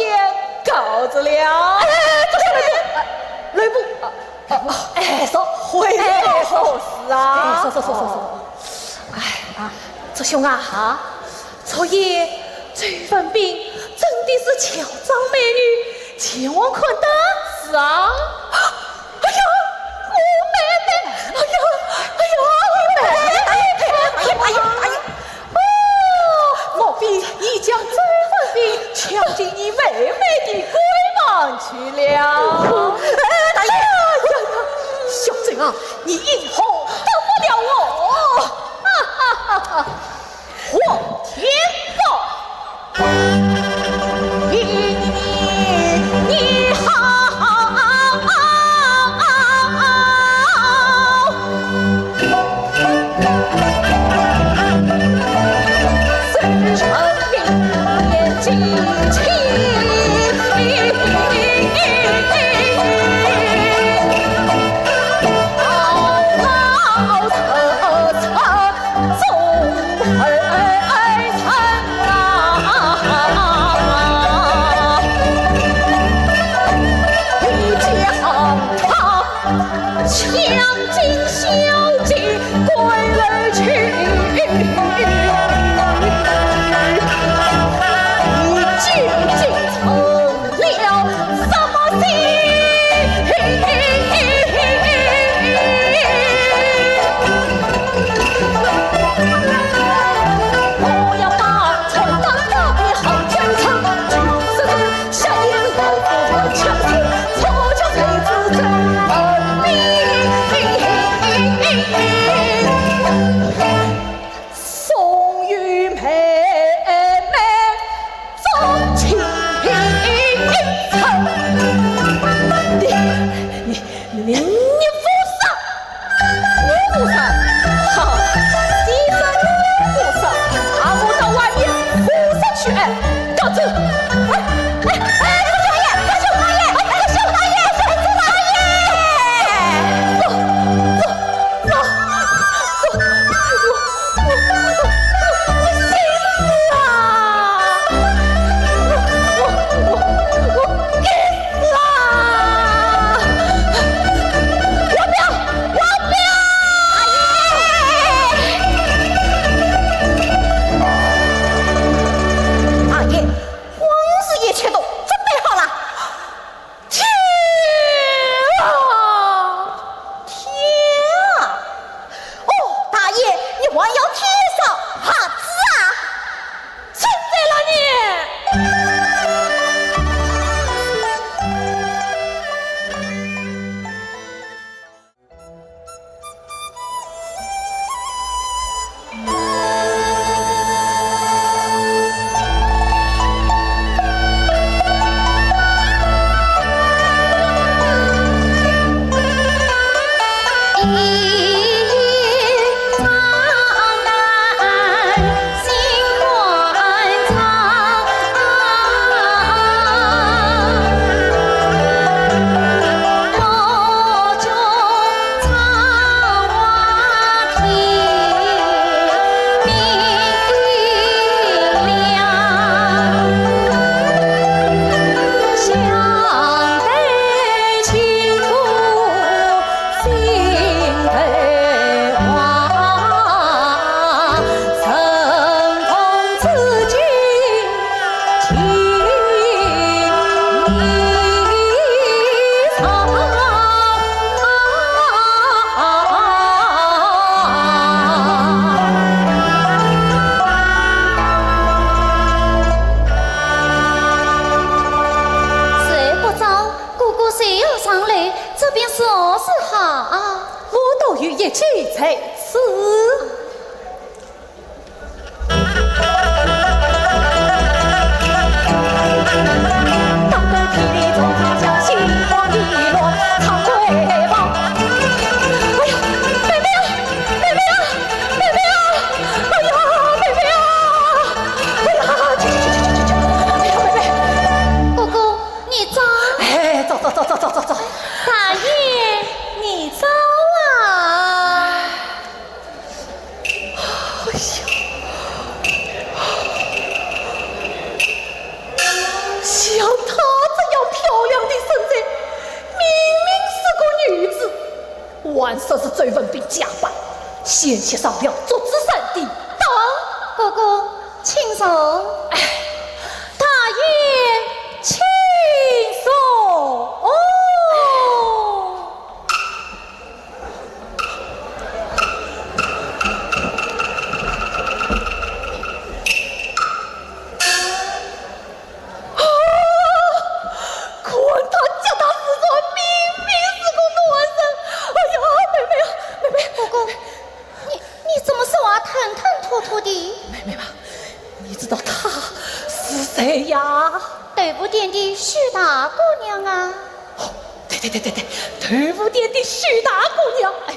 告辞了。哎，不是，吕布，呃，吕布，哎，说，回来说，哎，说是啊。哎，说，说，说，说，说。哎，啊，祝兄啊，啊？昨夜周文兵真的是乔装美女前往看灯？是啊。 哎呀，我妹妹！哎呀，哎呀，我妹妹！哎呀，哎呀，哎呀，哎呀！哦，莫非你将周文兵抢进你妹妹的闺房去了？哎，大爷！哎呀呀，小周啊，你以后得不了我！哈哈哈哈！ 黄天豹，你，你，你好！送与妹妹做亲成。你，你，你，你武松，你武松，好，既然你武松，那我到外面武松去，哎，告辞。哎，哎，哎，小王爷，小王爷，小王爷，小王爷，走，走，走。 我，我，我，我心死啊！我，我，我，我该死啊！王彪，王彪！二爷，王爷，王氏一切都准备好了。 天啊！天啊！哦，大爷，你还要添烧啥子啊？真的了你！ 谁不招？哥哥随我上来，这便如何是好啊？我倒有一计在此。说是周文宾假扮，险些上了捉猪山的当。哥哥，请坐。哎，大爷，请坐。哦。 啊！看他脚踏实地，明明是个男人。哎呀，妹妹啊，妹妹。哥哥，你，你怎么说话吞吞吐吐的？妹妹啊，你知道他是谁呀？豆腐店的许大姑娘啊。哦，对对对对对，豆腐店的许大姑娘。哎，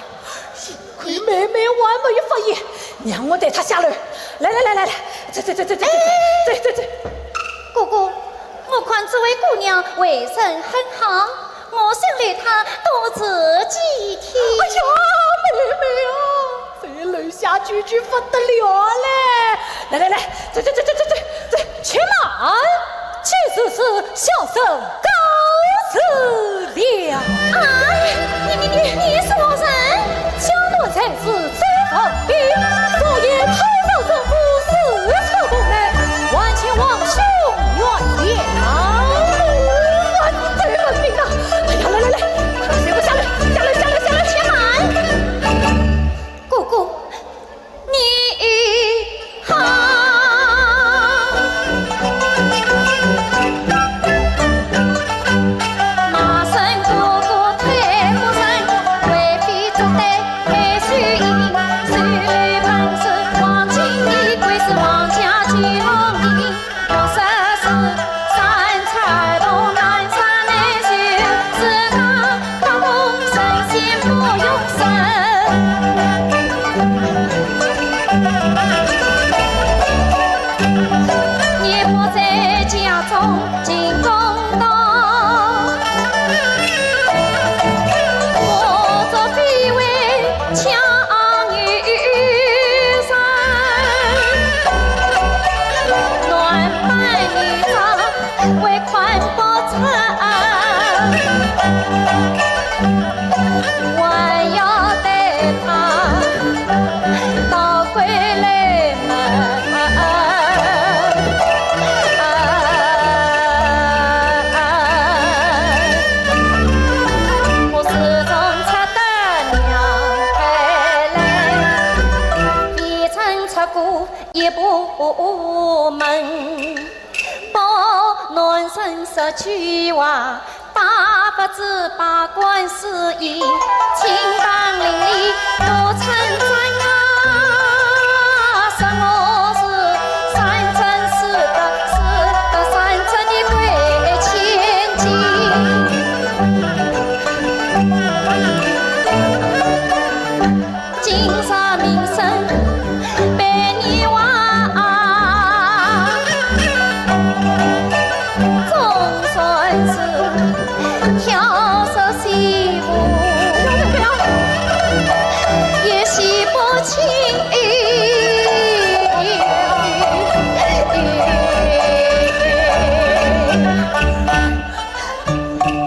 幸亏妹妹还没有发现，让我带她下楼。来来来来来，走走走走走走走走。哥哥，我看这位姑娘为人很好，我想留她多住几天。哎呀，妹妹啊，这楼下聚聚不得了嘞！来来来，走走走走走走走。且慢，既如此，小生告辞 了。哎，你你你你是何人？江南才子周文宾，昨夜太上皇府视察东门，还请皇兄原谅。我是周文宾呐！哎呀，来来来，快随我下来，下来下来下来！且慢，哥哥， 你好。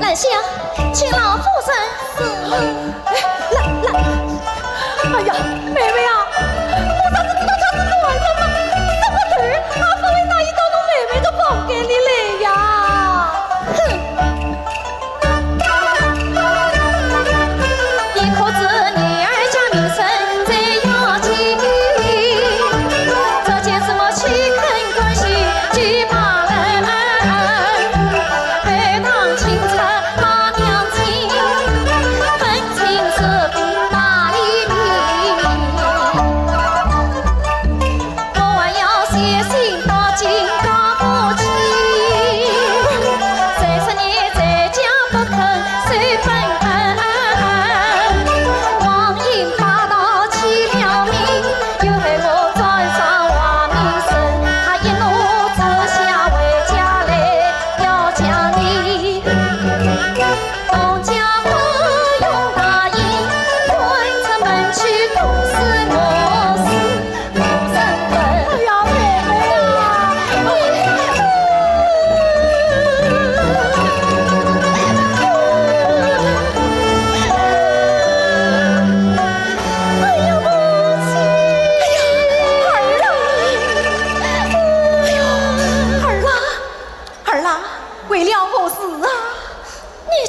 兰香，请老夫人。是。哎，兰，兰，哎呀，妹妹啊，我咋不知道他是男人嘛？怎么对？阿福为啥一到侬妹妹个房间里来呀？哼！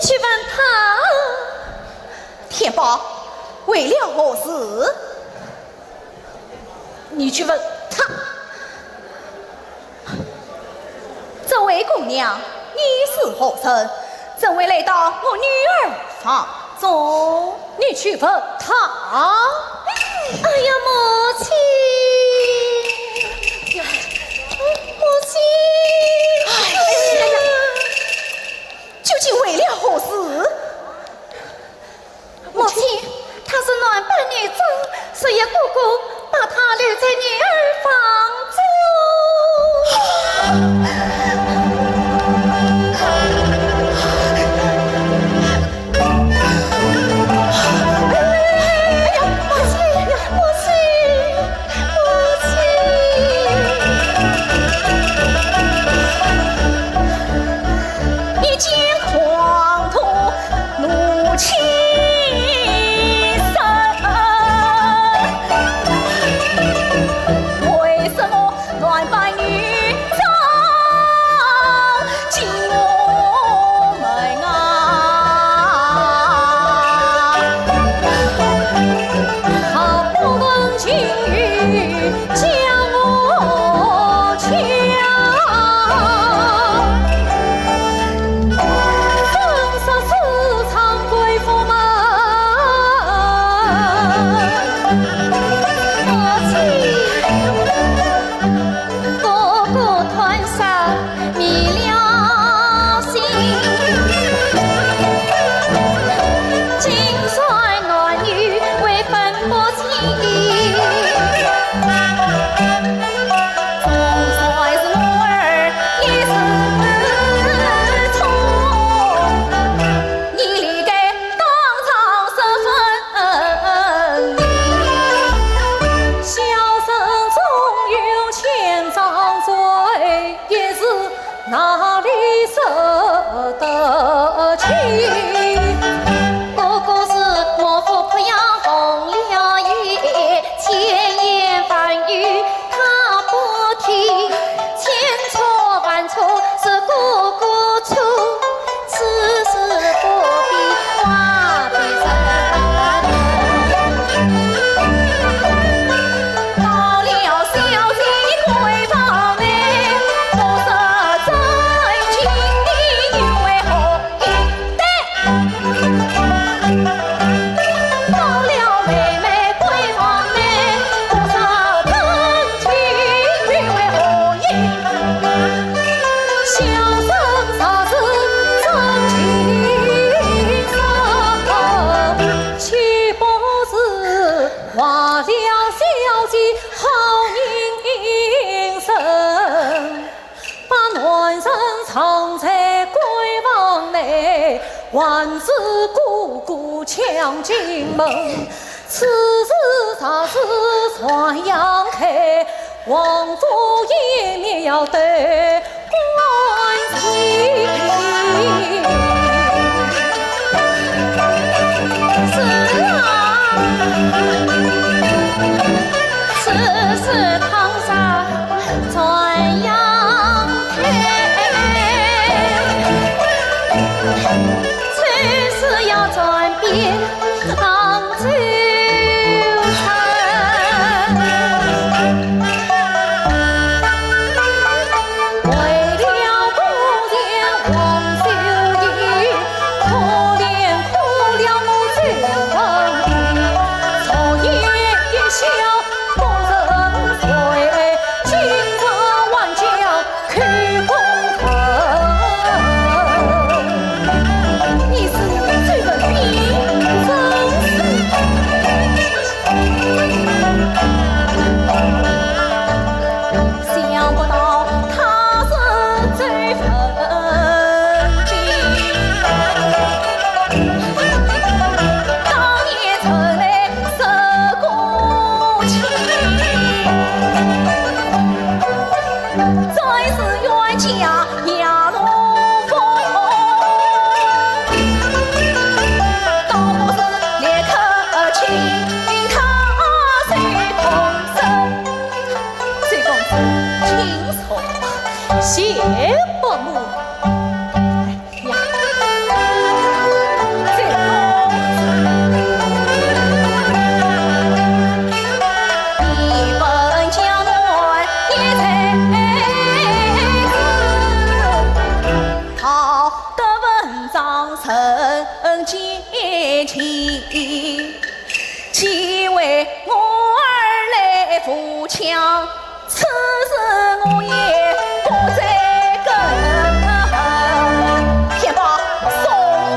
去问他。天豹，为了何事？你去问他。这位姑娘，你是何人？怎会来到我女儿房中？你去问他。哎呀，母亲！母亲！哎呀呀！ 究竟为了何事？母亲，她是男扮女装，所以哥哥把她留在女儿房中。哎呀，母亲，母亲！ 一见狂徒怒气生，为什么男扮女装进我门啊？好不容易 将我家，真是自惭愧不满。母亲，哥哥断舍 迷了心。今生男女未分不清，总算是我儿一时冲，你理该当场十分明。小生纵有千丈罪， 也是哪里受得起？哥哥是我父，不要红了眼，千言万语他不听，千错万错是哥哥错，此事不必怪别人。 到了小姐闺房内，不说真情的，又为何一对？到了妹妹闺房内，不说真情，又为何一？小生若是真情深，岂不是 坏了小姐好名声。把男人藏在闺房内，还是哥哥抢进门。此事若是传扬开，王府也免要得 官情。是啊，此事倘若传扬开，此事要传遍杭州城。 为了我家王秀英，可怜苦了我周文英。昨夜一宵不曾睡，今朝还叫 口风疼。你是周文英，真是。想不到他是周文英。当年曾来受过气。 真是冤家压路风。见情，既为我儿来扶墙，此事我也不再更。天豹，送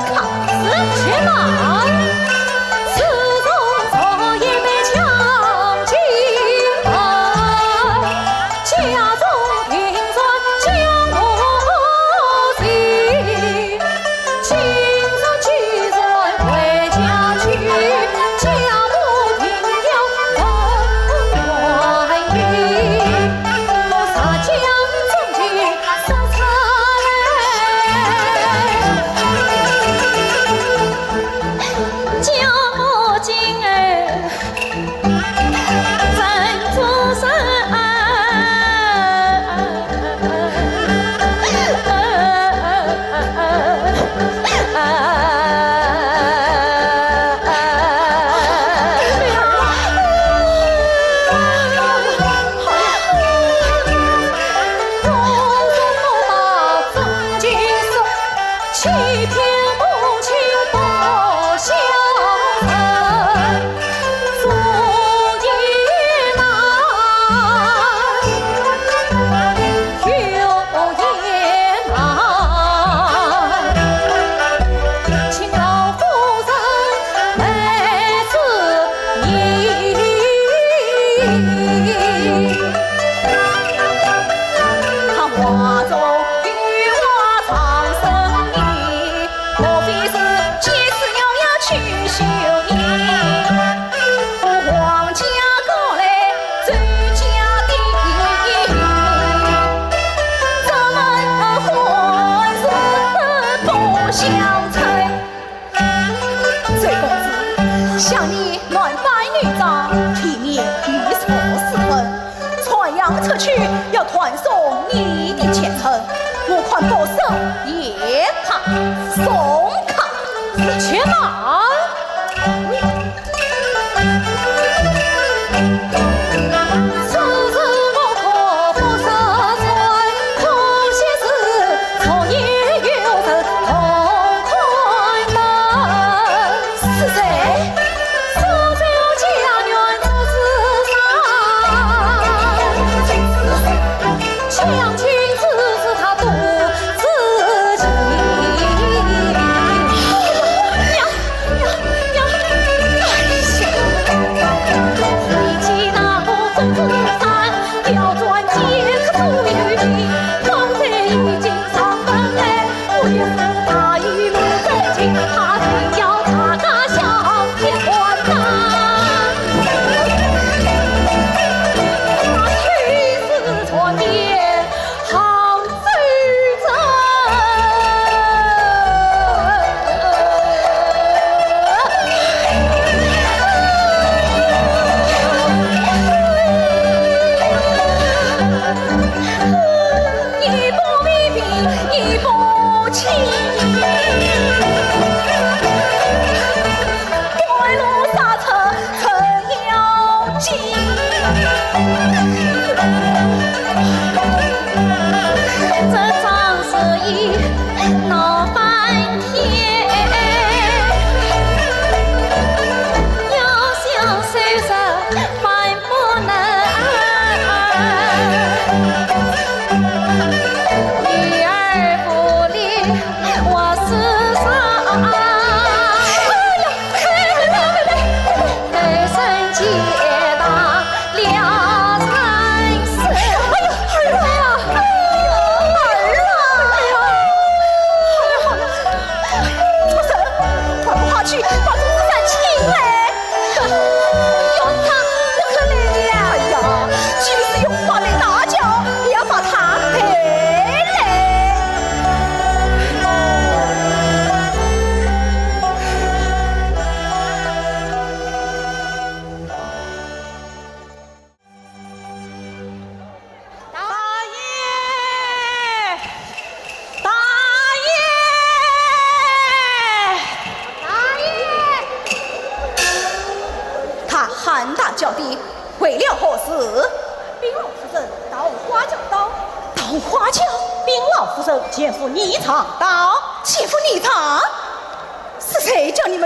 客。是，且慢。自从昨夜被强侵犯， 家中定然将我罪，今日既然回家去，家母定要问原因。我若将真情说出来，家母今后 欺骗母亲不孝人，左也难，右也难，请老夫人来主意。 他话中有话藏深意，莫非是借此鸳鸯去绣鞋？皇家高来周家的，咱们婚事不相称。 周公子，想你男扮女装，体面御座侍奉，传扬出去要断送你的前程，我看不送也罢。送客。且慢！ 是谁？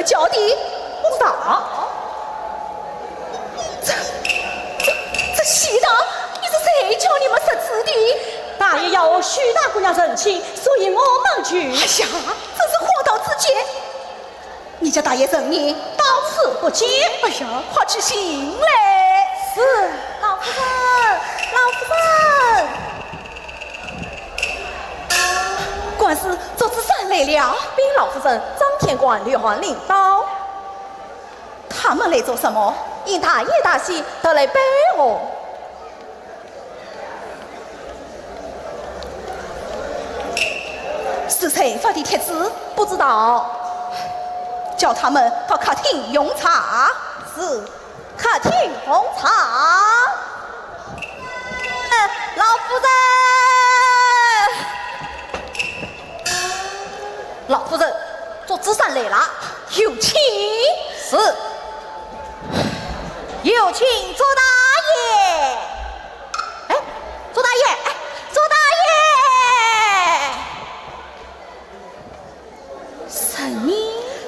叫的？不知道。这、这、这喜糖，你是谁叫你们设置的？大爷要许大姑娘成亲，所以我们去。哎呀，真是荒唐之极！你叫大爷认你？到此不见。哎呀，快去寻来。是，老夫人，老夫人。 官司祝枝山来了。禀老夫人，张天官、刘翰领到。他们来做什么？因大爷大喜，特来拜贺。是谁发的帖子？不知道。叫他们到客厅用茶。是。 客厅奉茶。哎，老夫人，老夫人，祝枝山来了，有请。是。有请祝大爷。哎，祝大爷，哎，祝大爷。 什么？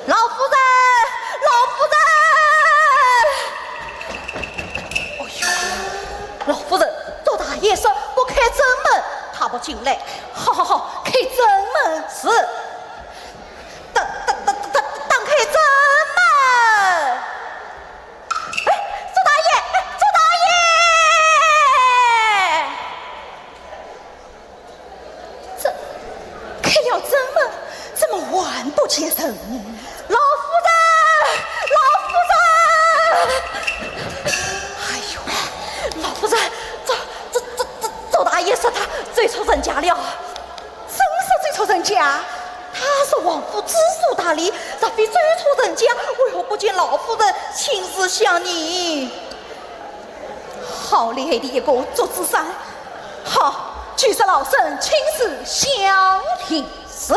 老夫人，老夫人！哎呦，老夫人，祝大爷说不开正门，他不进来。好好好，开正门。是。打、打、打、打、打开正门。哎，祝大爷，哎，祝大爷！ 这，开了正门，怎么还不见人？老夫人，老夫人！哎呦，老夫人，祝、祝、祝、祝、祝大爷说他走错人家了。真是走错人家？他是王府知书达理，若非走错人家，为何不见老夫人亲自相迎？ 好厉害的一个祝枝山！好，就说老身亲自相迎。是，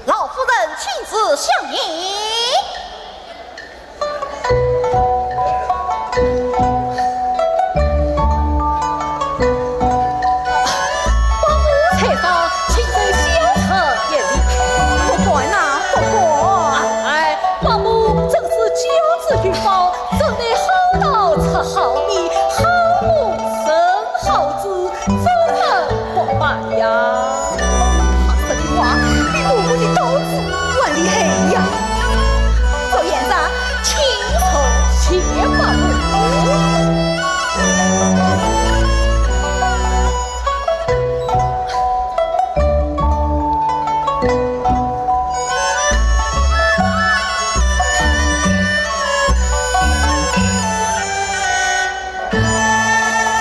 老夫人亲自相迎。伯母在上，请受小侄一礼。不敢呐，不敢。哎， 伯母真是教子有方，怎奈好桃出好蜜，好母生好子，怎么不办呀？他说的话比伯母的刀子还厉害呀！祝贤侄，请坐。谢伯母。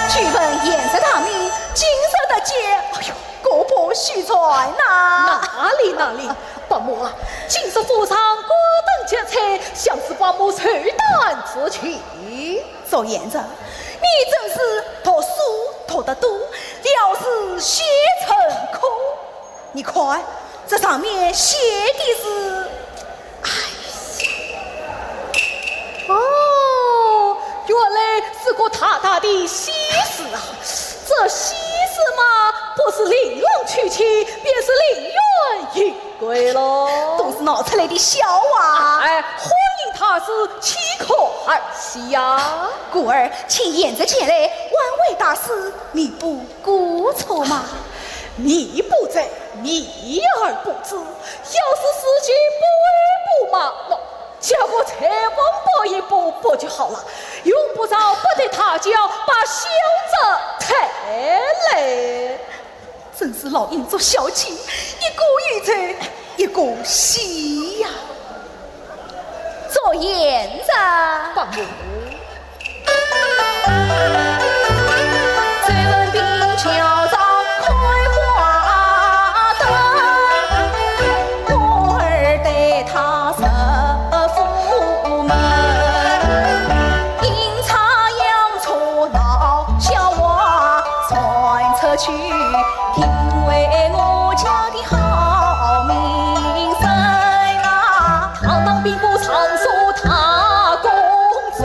久闻贤侄大名，今日得见，哎呦，国破虚传呐！哪里哪里，伯母啊，今日府上高登结彩，想是伯母寿诞之期。祝贤侄，你真是读书读得多，料事写成科。 你看，这上面写的是……哎呀，哦，原来是个大大的喜事啊！这喜事嘛，不是令郎娶妻，便是令鸳迎归喽。都是闹出来的笑话。哎，欢迎他是岂可儿戏呀？故而请贤侄前来，安慰大事，弥补 过错嘛。你不在，你而不知。要是事情不为不嘛，喏，叫我再往后一步不就好了？用不着不得大轿把小侄抬来。真是老鹰捉小鸡，一个有罪，一个喜呀。祝贤侄。伯母。 堂堂兵部尚书大公子。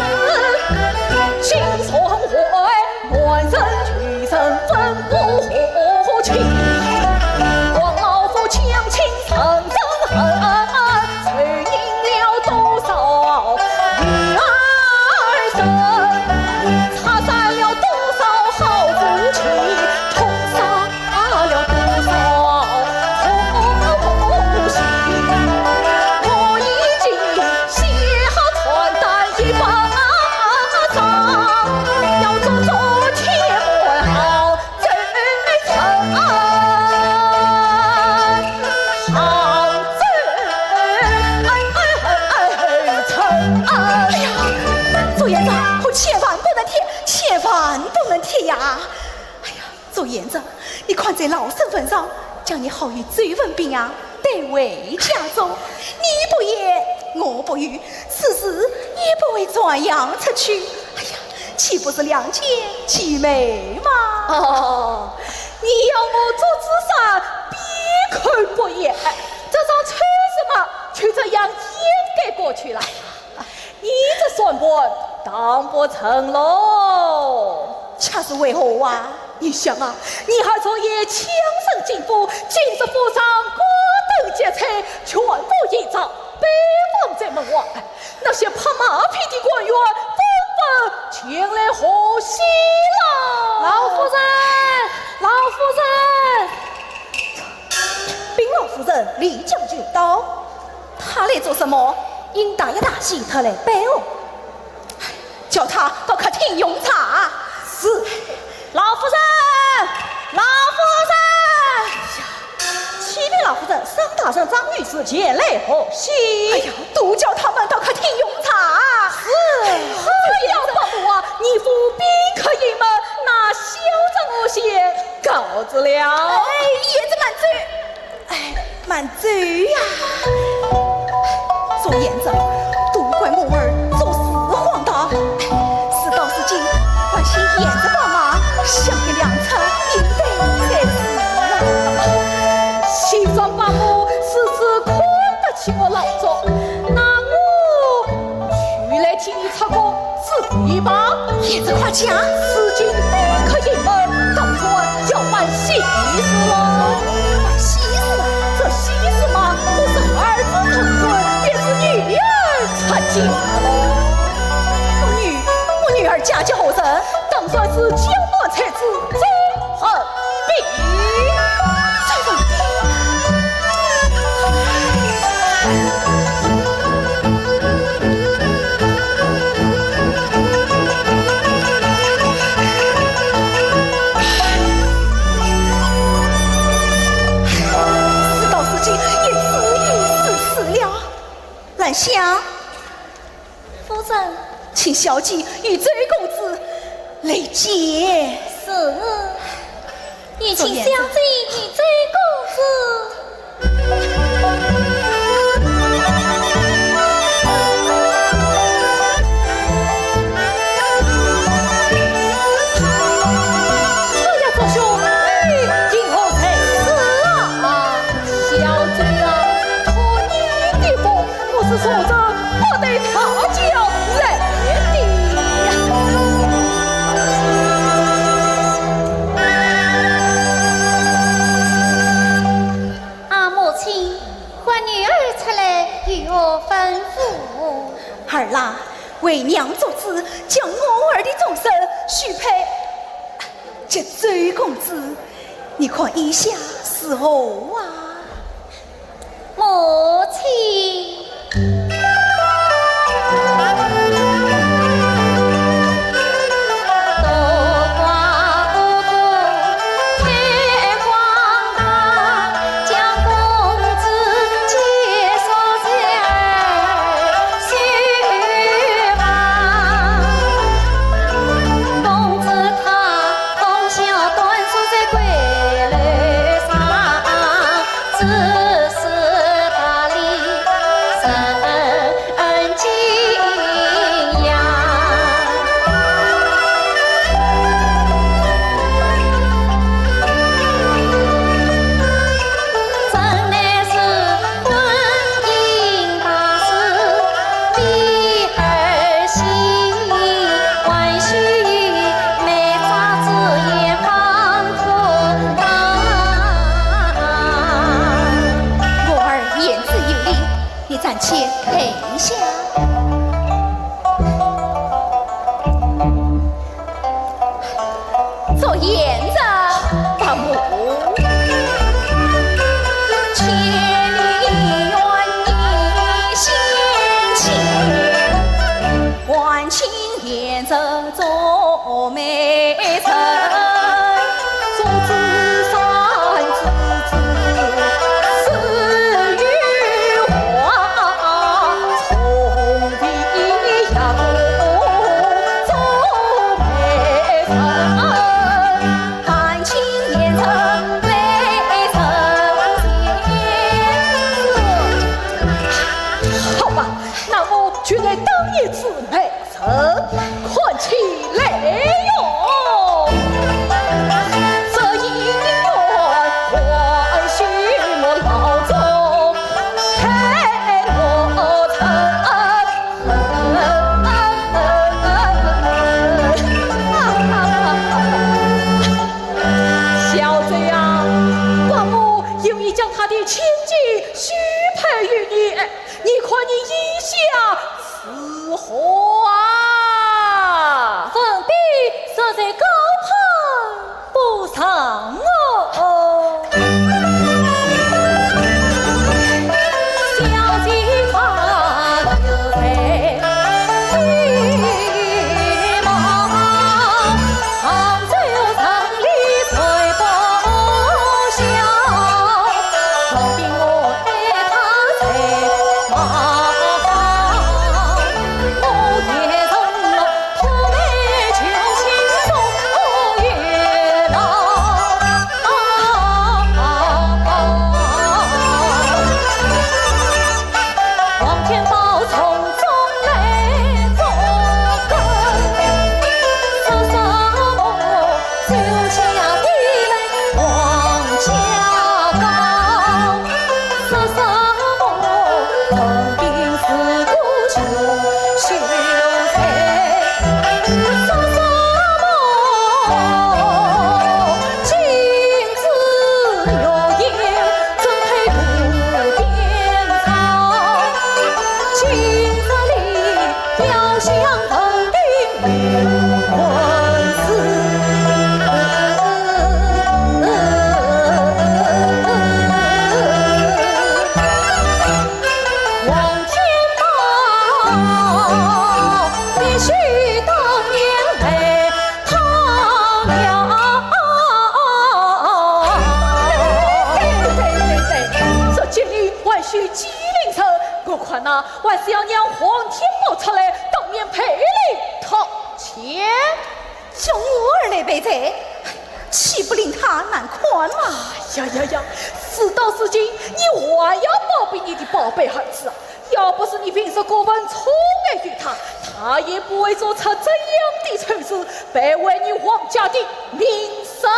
板不能贴呀。哎呀，做贤侄，你看在老身份上，将你好友周文宾啊带回家中。你不言，我不语，此事也不会传扬出去。哎呀，岂不是两全其美吗？哦，你要我祝枝山闭口不言，这桩丑事嘛，就这样掩盖过去了。 你这算盘当不成喽。却是为何啊？你想啊，你儿昨夜强行进府，金子府上挂灯结彩，全部已找，摆放在门外。那些拍马屁的官员纷纷前来贺喜了。老夫人，老夫人！禀老夫人，李将军到。 他来做什么？应当要大喜，他来拜哦。叫他到客厅用茶。是。老夫人，老夫人！启禀老夫人，商大人张御史前来贺喜。哎呀，都叫他们到客厅用茶。是。哎呀，伯母啊，你府宾客盈门，那小侄我先告辞了。哎，贤侄慢走。 哎，慢走呀！做贤侄，都怪我儿做事荒唐。事到如今，还请贤侄帮忙，想个良策应对才是啊。新庄伯母是指看得起我老祝，那我 就来替你出个主意吧。贤侄快讲。如今宾客盈门，当然要办喜事了。办喜事啊？这喜事嘛，不是儿子成婚，便是女儿出嫁了。我女，我女儿嫁给何人？当然是江南才子周文宾。周文宾？ 事到如今，也只有如此了。兰香。夫人。请小姐与周公子来见。是。也请小姐与周公子。 哎呀，祝兄，你因何在此啊？小姐啊，托你的福，我是坐着不得他家来的呀。啊，母亲，唤女儿出来，有何吩咐？儿啊， 为娘做主，将我儿的终身许配给周公子，你看意下如何啊？母亲。 我儿言之有理，你暂且退下。 做贤侄，伯母。千里辕辕相见，还请贤侄做媒人。祝枝山之子，是与我重逢呀，做媒人。就在当年之美人，看起来哟，这姻缘还需我老祖配我成。小周呀，伯母有意将她的千金许配于你，你看你意下如何啊？文笔实在高攀不上哦。这金陵还需金陵人，我看呐，还是要让王天豹出来当面赔礼道歉。叫我儿来赔罪，岂不令他难看吗？呀呀呀，事到如今，你还要包庇你的宝贝儿子啊？要不是你平时过分宠爱于他，他也不会做出这样的丑事，败坏你王家的名声。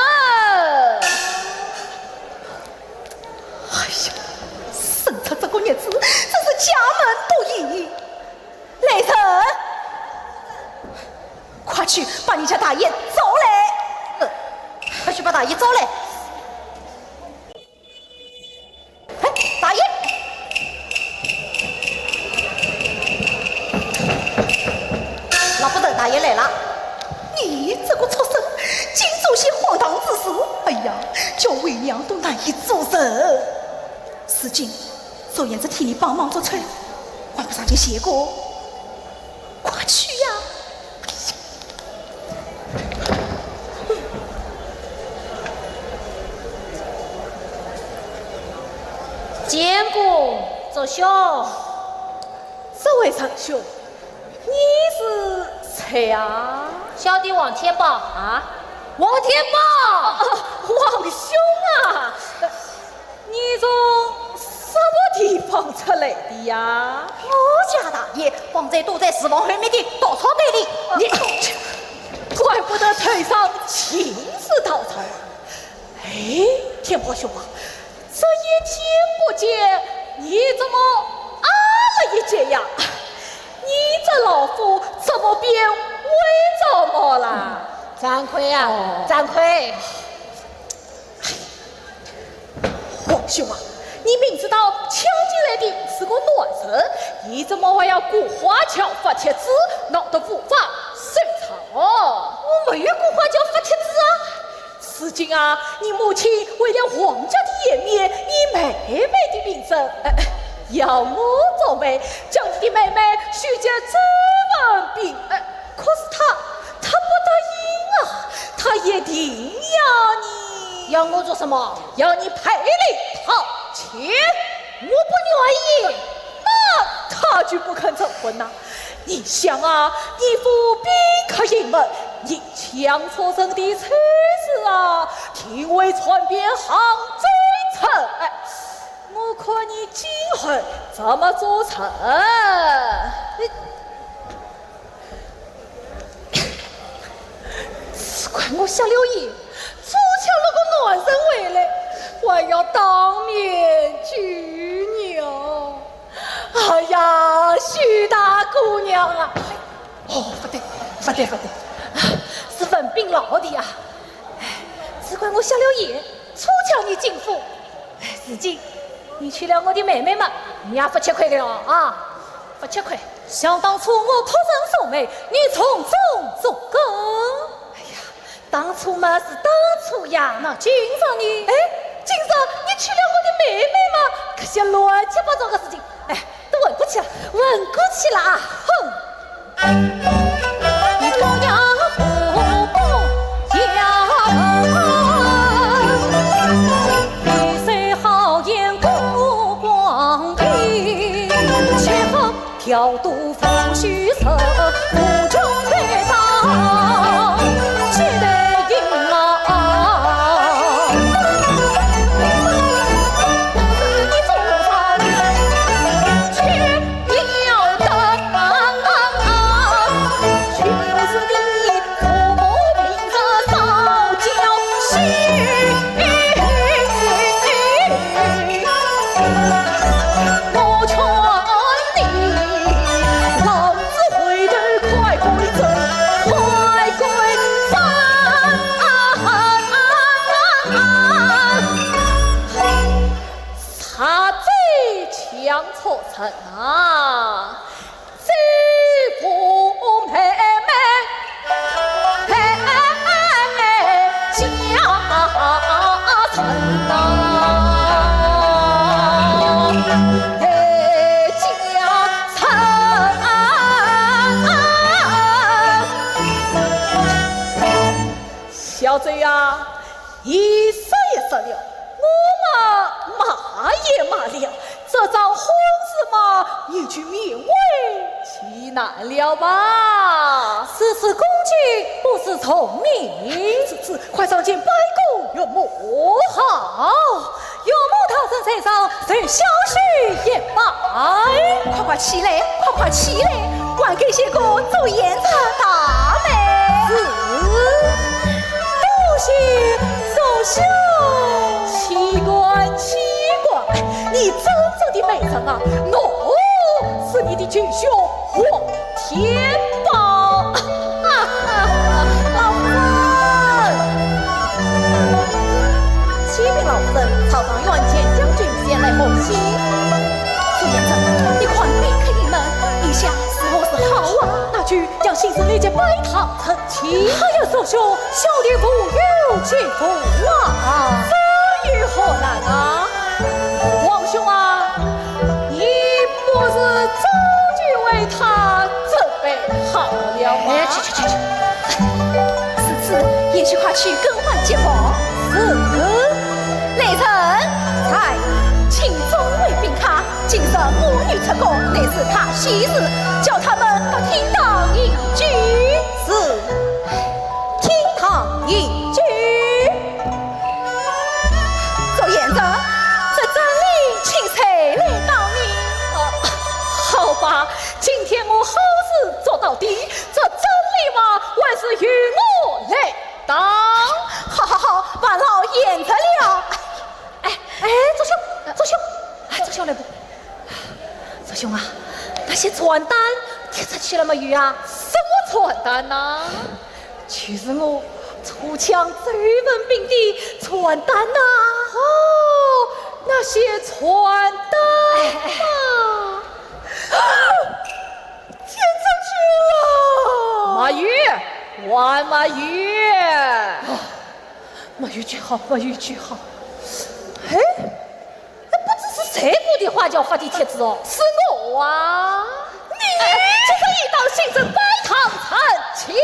哎呀，生出这个孽子，真是家门不幸。来人，快去把你家大爷招来。呃，快去把大爷招来。哎，大爷！老夫人，大爷来了。你这个畜生，竟做些荒唐之事！哎呀，叫为娘都难以做人。如今， 做人只替你帮忙做出，还不上去谢过？快去呀！见过祝兄。这位仁兄，你是谁啊？小弟王天豹。啊？王天豹！哦，王兄啊！ 你从什么地方出来的呀？我家大爷方才躲在厨房后面的稻草堆里。你，怪不得头上尽是稻草啊！哎，天豹兄啊，这一见不见，你怎么矮了一截呀？你这老虎怎么变威着么啦？惭愧啊，哦。惭愧。 王兄啊，你明知道抢进来的是个男人，你怎么还要鼓花轿发帖子，闹得无法收场？我没有鼓花轿发帖子啊。如今啊，你母亲为了王家的颜面，以妹妹的名声，呃，要我做媒，将你的妹妹许给周文宾，呃，可是他，他不答应啊，他一定要你。要我做什么？ 要你赔礼道歉。我不愿意。那他就不肯成婚呐。你想啊，你府宾客盈门，你抢错人的丑事啊，定会传遍杭州城。哎，我看你今后怎么做人。你，只怪我瞎了眼，初抢那个男人回来，还要当面拒绝。哎呀，许大姑娘啊！哦，不对，不对，不对，啊，是文炳老弟啊！哎，只怪我瞎了眼，初抢你进府。 哎，如今，你娶了我的妹妹嘛，你也不吃亏的哦，啊，不吃亏。想当初我托人送媒，你从中作梗。哎呀，当初嘛是当初呀。那今朝呢？哎，今朝你娶了我的妹妹嘛，这些乱七八糟的事情，哎，都混过去了，混过去了啊！哼！ 啥子强迫症啊？ 这不妹妹家人呐，家人。小周呀， 你说也说了，我嘛骂也骂了，这桩婚事嘛，也就勉为其难了吧？是，是恭敬，不是从命。是，是，快上前拜个岳母。好，岳母大人在上，受小婿一拜。快快起来，快快起来，还给谢过祝贤侄大媒。是。 多谢叔兄。岂敢，岂敢，你真正的媒人啊，我是你的舅兄王天豹。哈哈，老夫人。启禀老夫人，朝上院前将军前来贺喜。祝贤侄，你看宾客盈门，意下如何是好啊？那就将新人立即拜堂成 亲。哎呀，叔兄，小弟无有其父啊。这有何难啊？王兄啊，你不是早就为她准备好了吗？哎，去，去，去，去。如此，贤婿快去更换吉服。是。来人，在，请众位宾客 今日舞女出宫，乃是大喜事，叫他们到厅堂饮酒。是，厅堂饮酒。祝贤侄，这妆奁请谁来当呢？哦，好吧，今天我好事做到底，这妆奁嘛，还是由我来当。好好好，烦劳贤侄了。 哎，哎，祝兄，祝兄，哎，祝兄来不？祝兄啊，那些传单贴出去了没有啊？什么传单呐？就是我初抢周文炳的传单呐。哦，那些传单啊。哎，哎。 贴出去了。没有，还没有。哦，没有就好，没有就好。哎，哎，不知是谁给我的花轿发的帖子哦？是我啊。你？哎，今日已到新正拜堂成亲。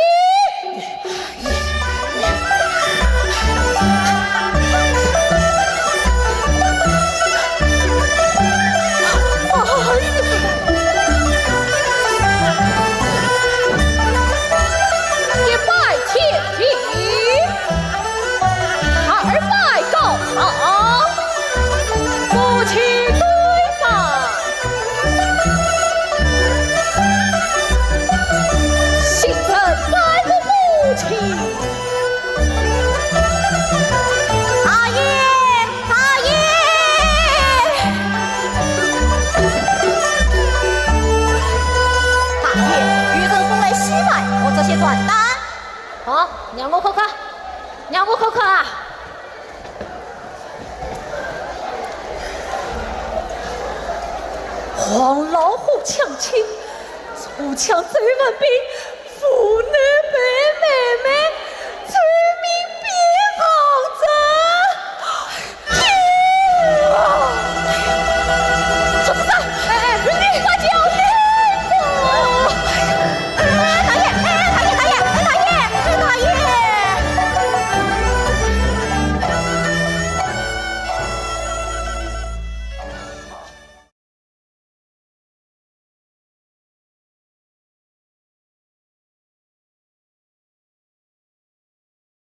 一拜天地，二拜高堂，夫妻好，让我看看，让我看看啊！黄老虎抢亲，左抢周文宾，右男陪妹妹。